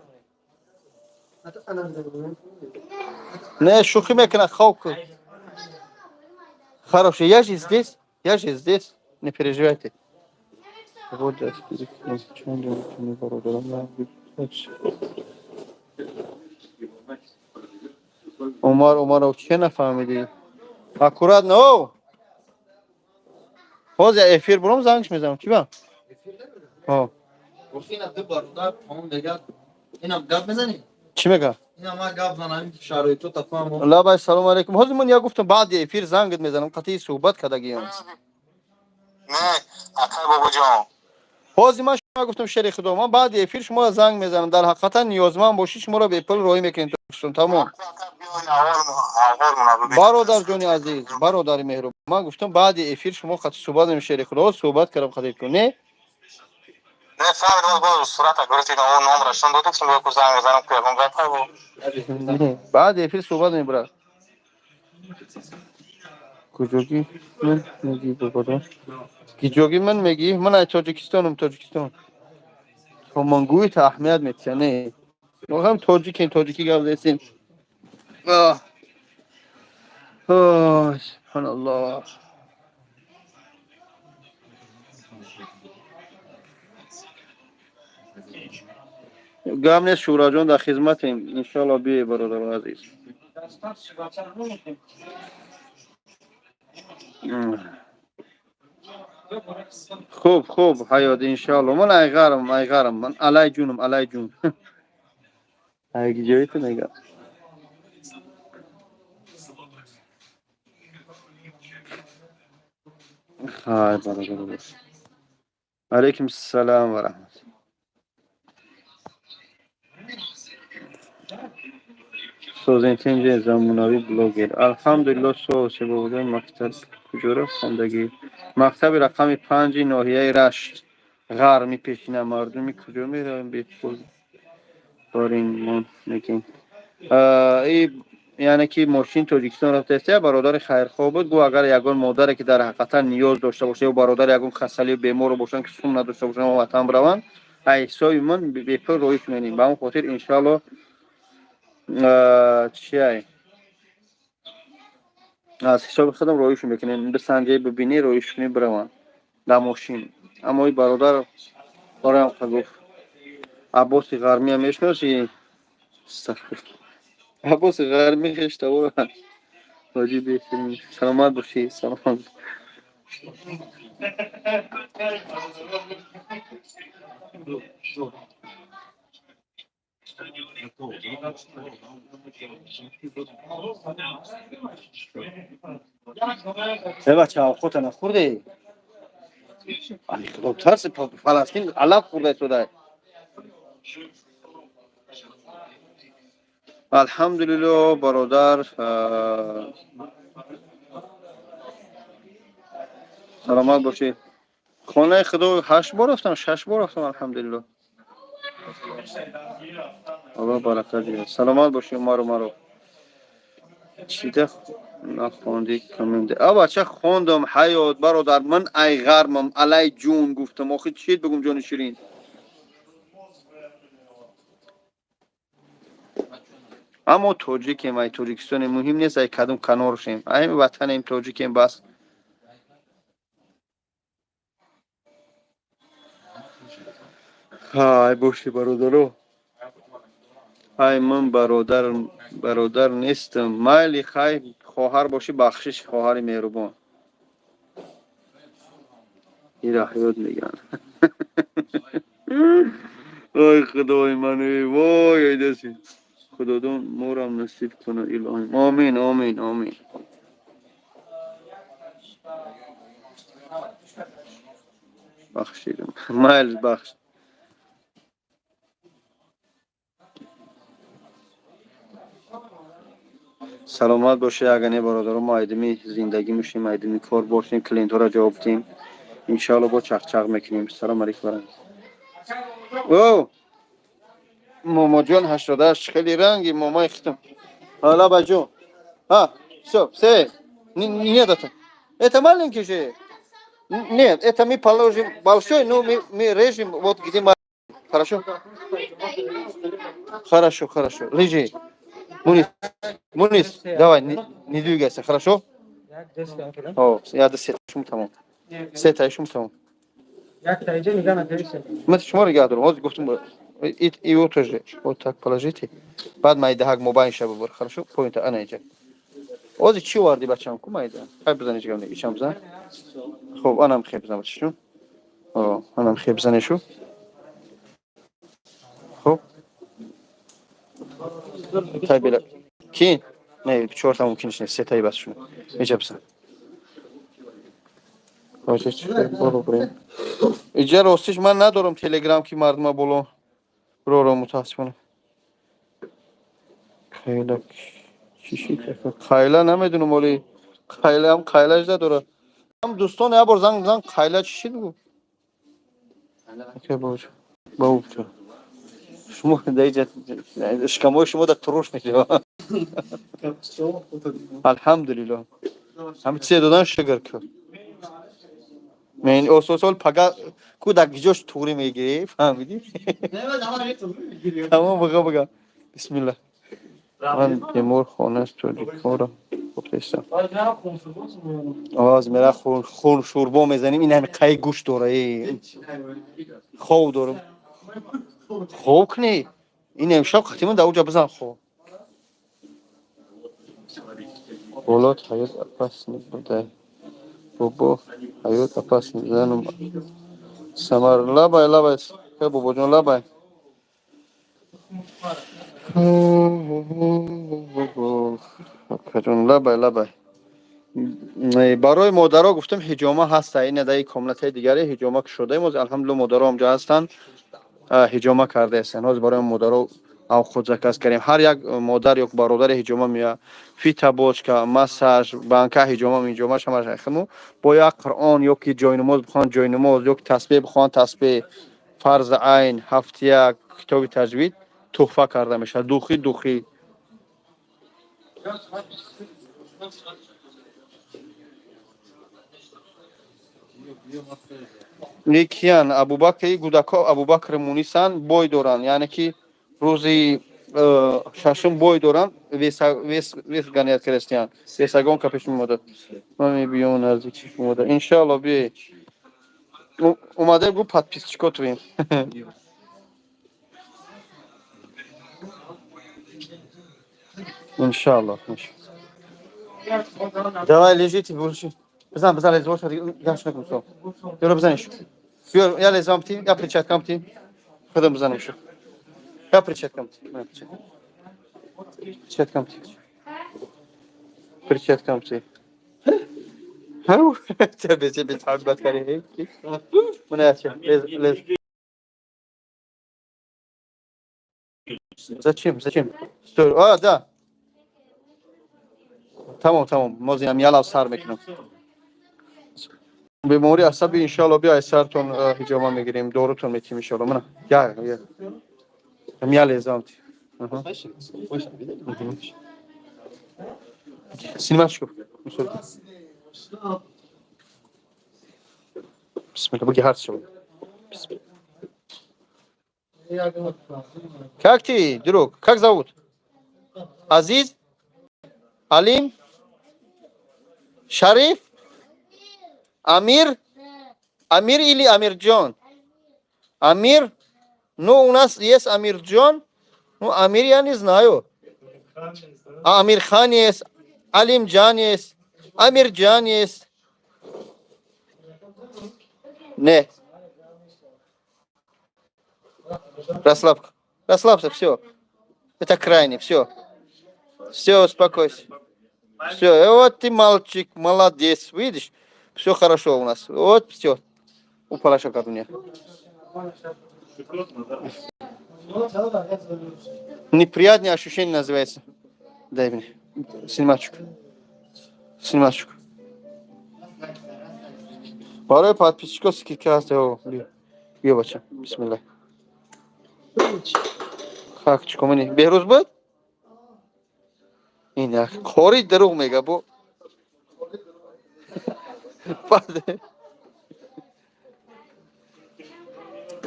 Не, шӯхӣ мекунад, хоб кун. Хорошо, я же здесь, я же здесь, не переживайте. Вот, Умар Умаров, че нафаҳмидӣ? Аккуратно, о! Ҳозир эфир буром, зангш мезанам. Чӣ ба? Ҳо. Ина ду бародар ҳамон мегӯяд, инам гап мезанӣ? Чӣ мега? Ина ма гап занам, шароито тафаҳм. Лабай, салому алейкум. Ҳозир ман я гуфтам, баъди эфир зангат мезанам, қатъи суҳбат кардагиам. Не, акай Бобоҷон. Ҳозир ман шумо гуфтам, шери худо, ман баъди эфир шуморо занг мезанам. Дар ҳақиқатан ниёзманд бошӣ, шуморо бепул роҳӣ мекунем Тоҷикистон. Тамом. Бародар ҷони азиз, бародари меҳрубон, ман гуфтам, баъди эфир шумо қатъи суҳбат мекунем, шери худо. Ҳозир суҳбат кардам қатъи кун. Не? Не, фарқ боз сурата гирифти, он номрашон додед, ки ку занг мезанам, ку ягон гап. Баъди эфир суҳбат мебарад. Куҷогӣ ман мегӣ, бободон? Киҷогӣ ман мегӣ? Ман ай Тоҷикистонам, Тоҷикистон. Томонгӯи та аҳамият метиҳа, не? Мо ҳам тоҷикем, тоҷикӣ гап зесем. Субҳаналлоҳ. Гап нест, Шӯраҷон, дар хизматем. Иншоалло биёй, бародари азиз. Хуб, хуб, ҳаёт, иншоалло. Ман айғарам, айғарам. Ман алай ҷунам, алай ҷун. Ай ҷои ту мега. Хай, бародар. Алейкум салам ва раҳмат. Созентинҷи замонавӣ блогер. Алҳамдулилло, соз бобоҷон. Мактаб куҷоро хондагӣ? Мактаби рақами 5-и ноҳияи Рашт. Ғарми пешина. Мардуми куҷо меравем бепул? Барин мегем. И яъне ки мошин Тоҷикистон рафтааст, я бародари хайрхоҳ буд, гӯ агар ягон модаре ки дар ҳақиқатан ниёз дошта боша ё бародари ягон касалию беморо бошанд, ки сум надошта бошанд, ватан бираванд, ай ҳисоби ман бепул роҳӣ кунем. Ба ҳамон хотир, иншоалло, чиай, аз ҳисоби худам роҳишон мекунем, бисанҷе, бибинӣ, роҳиш кунӣ, бираванд дар мошин. Аммо и бародар бароям гуфт, Аббоси Ғармия мешиносӣ? Аббоси Ғармӣ хештавора. Ҳоҷи беҳтарин, саломат бошӣ, саломат. Э бача, авқота нахӯрдӣ? Худо тарси, Фаластин алаф хӯрда истода. Алҳамдулилло, бародар, саломат бошӣ. Хонаи худо ҳашт бор рафтам, шаш бор рафтам, алҳамдулилло. Аллоҳ баракат диҳад. Саломат бошӣ, Умар Умаров. Чида нахондӣ комменти? А бача, хондам, ҳаёт, бародар, ман ай ғармам, алай ҷун гуфтам. Охи чит бигум, ҷони ширин? Аммо тоҷикем, ай Тоҷикистонем, муҳим нест ай кадом каноршем, ай ватанем, тоҷикем, бас. Ҳай боши, бародаро. Ай, ман бародар нестам. Майли, хай, хоҳар бошӣ, бахшиш, хоҳари меҳрубон. Ира ҳаёт мегӯянд. Ой, худои ман, вой, айдаси. Худодон морам насиб кунад, илоҳим. Омин, омин, омин. Бахшидам. Майли, бахш. Саломат бошед, агар не, бародаро, мо айдими зиндагӣ мешем, айдими кор бошем, клиентҳоро ҷавоб диҳем. Иншоалло, бо чақчақ мекунем. Салом алейкум. О, момоҷон, 88, хеле ранги момаи хитам. Лабаҷон. А, всё, все. Нет, это маленький же. Нет, это мы положим большой, но мы режем вот где. Хорошо? Хорошо, хорошо. Лежи. Мунис, Мунис, давай, не двигайся, хорошо? О, я до сеташум тамом. Сеташум тамом. Ман шумо нигоҳ дорам. Ҳозир гуфтам, его тоже вот так положите. Баъд майдаҳак мобайн ша бубар. Хорошо? Поинта ана иҷа. Ҳозир чӣ оварди, бачам? Ку майда? Хай, бизан, иҷа ичам бизан. Хуб, анам хеб бизан, бачачун. О, анам хеб бизанешу. Хуб. Тай бела. Кин? Не, чорта мумкин нест, сетаи бас шумо. Иҷа бизан. Боло бурем. Иҷа ростиш ман надорам телеграм, ки мардума боло роро, мутаассифона. Қайла чиши? Қайла намедунам, оли қайлаам қайлаш надора. Ҳам дӯстон, як бор занг зан, қайла чӣ шид, бугу. Бабучо. Шумо даиҷа шикамои шумо да туруш мешава. Алҳамдулиллоҳ. Ҳами чизе додан, шукр ку. Мен ососол пага ку дар гиҷош туғри мегирӣ, фаҳмидӣ? Тамом, буга, буга. Бисмиллаҳ. Ман бемор хонас тоҷикҳоро гуфтестам. Оз мера хун шӯрбо мезанем, ин ҳами қай гӯшт дора, хов дорам. Хов кунӣ? Ин имшаб қатимон дар уҷа бизан хов. Болот ҳаёт опасный будай. Бобо, ҳаёт опасный. Занум Самар, лабай, лабай. Хе, бобоҷон, лабай. Акаҷон, лабай, лабай. Барои модаро гуфтам, ҳиҷома ҳаста. Ина даи комнатаи дигаре ҳиҷома кушодаем. Ҳозир, алҳамдулилла, модаро ҳамҷо ҳастанд. Ҳиҷома кардаестанд. Ҳозир барои модаро худ заказ кардем. Ҳар як модар ё бародари ҳиҷома меояд. Фитобочка, массаж, банка, ҳиҷома, ҳиҷома ҳамаш химу бо як Қуръон ё ки ҷойнамоз бихонанд ҷойнамоз, ё ки тасбеҳ бихонанд тасбеҳ, фарзи айн, ҳафтияк, китоби таҷвид туҳфа карда мешавад. Духи, духи. Киян Абубакри гудако, Абубакр Мунисан бой доранд, яъне ки рӯзи шашум бой доранд, вес гонять крестьян. Весогонка пеш меомадад. Ман мебиём наздик шумода. Иншоалло, биёед. Омада гу подписчико туем. Иншоалло. Давай, лежите больше. Бизан, бизан, лез боша, гаш накун со. Ёро бизаниш. Биё, я лезвам ти, я перчаткам ти. Худам бизанам шу. Я перчаткам ти. Перчаткам ти. Перчаткам ти. تبي تبي تحب كريه مناسب لез лез. Зачем? Зачем? Стой. А, да. Тамом, тамом. Мозинам ялав сар мекунам. Бемории асаби, иншоалло, биё, сартон ҳиҷома мегирем, дорутон метим, иншоалло. Мана, я, я. Я лезам ти. Снимашку. Бисмилла, буги ҳар шо. Бисмилла. Как ты, друг? Как зовут? Азиз? Алим? Шариф? Амир? Амир или Амирджон? Амир? Ну, у нас есть Амирджон. Ну, Амир я не знаю. А Амирхан есть, Алимджан есть, Амирджан есть. Не. Расслабь. Расслабься, все. Это крайний, все. Все, успокойся. Все, вот ты мальчик, молодец, видишь? Все хорошо у нас. Вот все. Упала шоколад у меня. Неприятное ощущение называется. Дай мне. Снимачку. Снимачку. Барои подписчиков скидка ҳаст. Биё, бача. Бисмиллаҳ. Хак чӣ комани? Беҳрӯз буд? Ин як қори дурӯғ мега бо.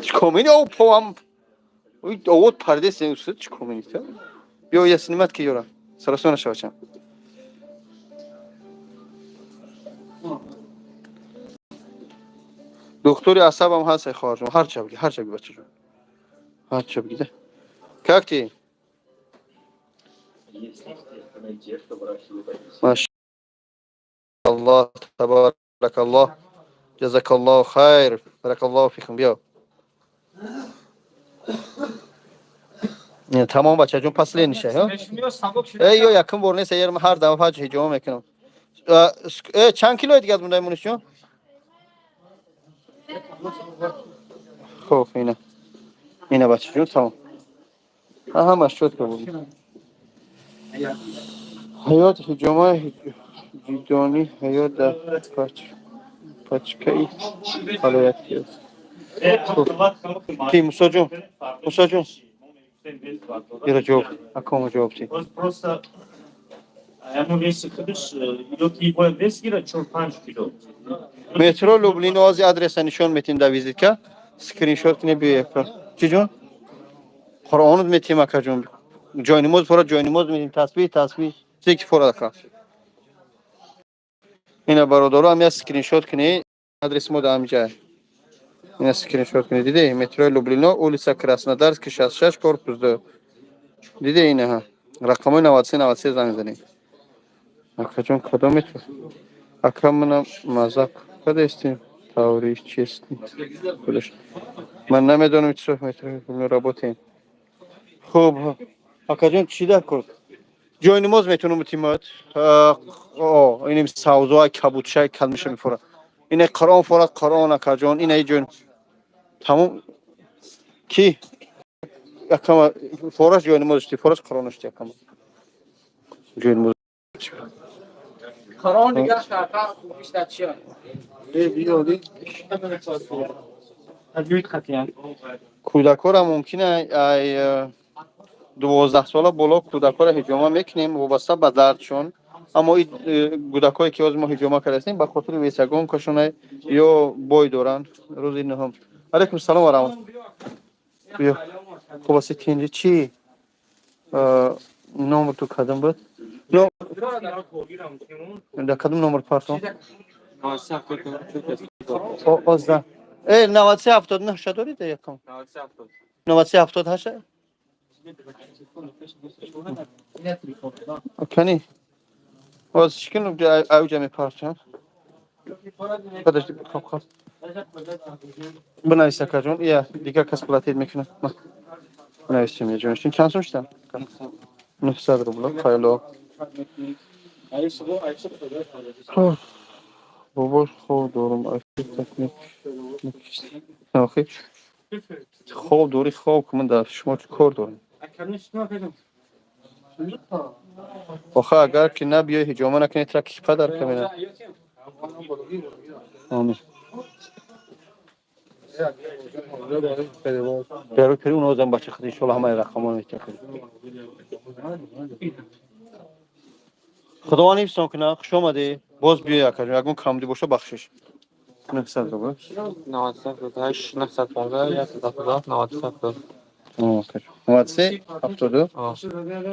Чӣ комини? О, повам. Овод пардес устод чӣ комини та? Биё я снимать ки ёра. Саросима наша бачам. Духтури асабам ҳаст, ай хоҳарҷон. Ҳар ча бигӣ, ҳар ча бигӣ, бачаҷон. Ҳар ча бигӣ. Как ты? Машаллоҳ, табаракаллоҳ. Ҷазакаллоҳу хайр. Баракаллоҳу фикум. Биё. Тамом бачаҷон, последний шай, ҳа? Эй, ё якум бор нест, ягар ман ҳар дафъа ҳаҷ ҳиҷома мекунам. Чанд килои дигар монда, Мунисҷон? Хуб, ина. Ина бачаҷон, тамом. Ҳамаш чётко буд. Ҳаёт ҳиҷома ҷидонӣ ҳаёт дар пачкаи ҳалоятӣ аст. Ки Мусоҷон? Мусоҷон? Ира ҷавоб, акома ҷавоб ти. Просто ҳамон веси худаш ё ки бояд вес гирад 4-5 кило. Метро Люблино ози адреса нишон метим дар визитка. Скриншот кунед биё яка. Чӣ ҷон? Қуръонот метим акаҷон. Ҷойнамоз фора ҷойнамоз метим, тасбиҳ тасбиҳ. Чизе ки фора ака. Ина бародаро ҳам як скриншот кунед. Адреси мо дар ҳамин ҷай. Ина скриншот кунед. Диде? Метрои Люблино, улица Краснодарский 66, корпус 2. Диде ина ҳа. Рақамҳои 93 93 занг занед. Акаҷон кадом метро? Ака мана мазақ кадестем? Таври честный. Худаш. Ман намедонам чӣ метро Люблино работаем. Хуб, акаҷон чӣ дар кор? Ҷойнамоз метавонам битимад. О, инем савзоа кабудшай калмиша мефора. Ине Қуръон форад Қуръон акаҷон, ина ҷой. Тамом ки акама фораш ҷойнамоз шти, фораш Қуръон шти акама. Ҷойнамоз. Қуръон дигар шартар хубиш дар чия? Кӯдакҳоро мумкин ай 12 сола боло кӯдакҳоро ҳиҷома мекунем вобаста ба дардшон. Аммо ин кӯдакҳое ки ҳозир мо ҳиҷома кардастем ба хотири весагонкашона ё бой доранд. Рӯзи нӯҳум. Алайкум салом ва раҳмат. Биё. Хуб аст тинҷи чӣ? Номер ту кадом буд? Дар кадом номер партом? Озда. Э, 93 79 доред якам? 93 78? Кани? Оз чикин ауҷа мепартам. Подожди, хоб хоб. Бинавис акаҷон, ия дигар кас платить мекунад. Бинависем ҷон. Чанд сум шуда? 900 рубл. Хайло. Бобо хоб дорум. Охи. Хоб дорӣ хоб кун, ман дар шумо чӣ кор дорам? Охе агар ки набиёй ҳиҷома накунӣ тра ки падар камина. Амин. Беру пери уно зам бача худ иншоаллоҳ ҳамаи рақамон метакунем. Худованд ҳифзтон кунад, хуш омадӣ. Боз биёй акаҷон, ягон камдӣ боша бахшиш. 900 рубл. 98 915 177 97. 93 72.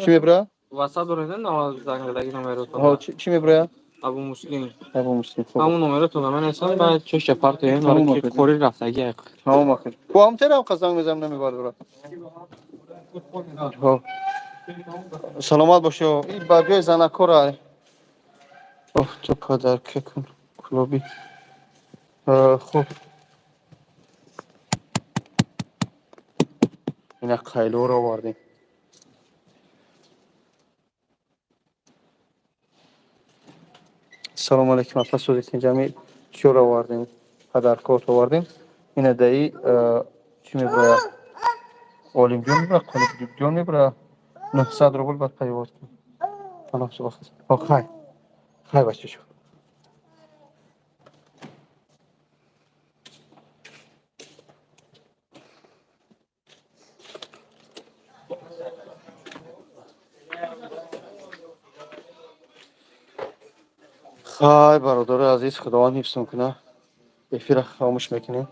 Чӣ мебура? WhatsApp доред занг номеротон? Ҳо, чӣ мебура? Абу Муслим. Абу Муслим. Хуб. Ҳамон номеротон ман ҳастам, баъд чоша партоем, Тамом, акаҷон. қори рафтаги. Тамом акаҷон. Бо ҳам терам қа занг мезанам намебардора. Саломат бошӣ. И ба ҷои занакора. Ох, ту падарка кун клуби. Хуб, ина қайлоро овардем. Салому алейкум, апа, созитин ҷамъи чиёро овардем, падаркот овардем. Ина даи чӣ меброяд? Олимҷон мебра, Қолибҷон мебра. 900 рубл баъд перевод кун. Хай хай, бачаҷон. Хай, бародари азиз, Худованд ҳифзтон кунад. Эфира хомӯш мекунем.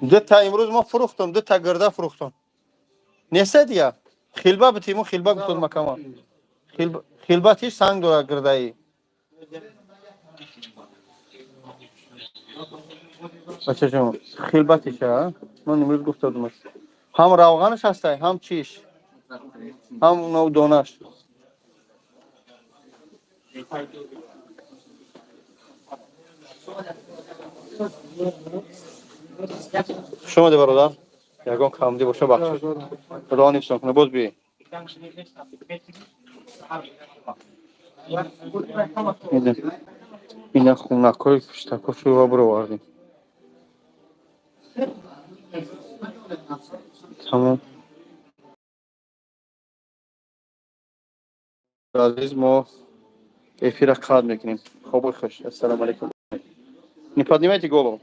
Дута имрӯз мо фурӯхтум, дута гирда фурӯхтум. Неста дига. Хилба битиму хилба гуфтод макама. Хилба тиш санг дорад гирдаи. Бачаҷон, хилба тиша, ман имрӯз гуфтодумаш. Ҳам равғанаш ҳастай, ҳам чиш, ҳам донаш. Хуш омадӣ, бародар. Ягон камдӣ боша, бахшиш. Худованд ҳифзтон кунад, боз биёед. Ина хунакҳои пуштакошро бировардем. Тамом. Азиз, мо эфира қатъ мекунем. Хобои хуш. Ассалому алайкум. Не поднимайте голову.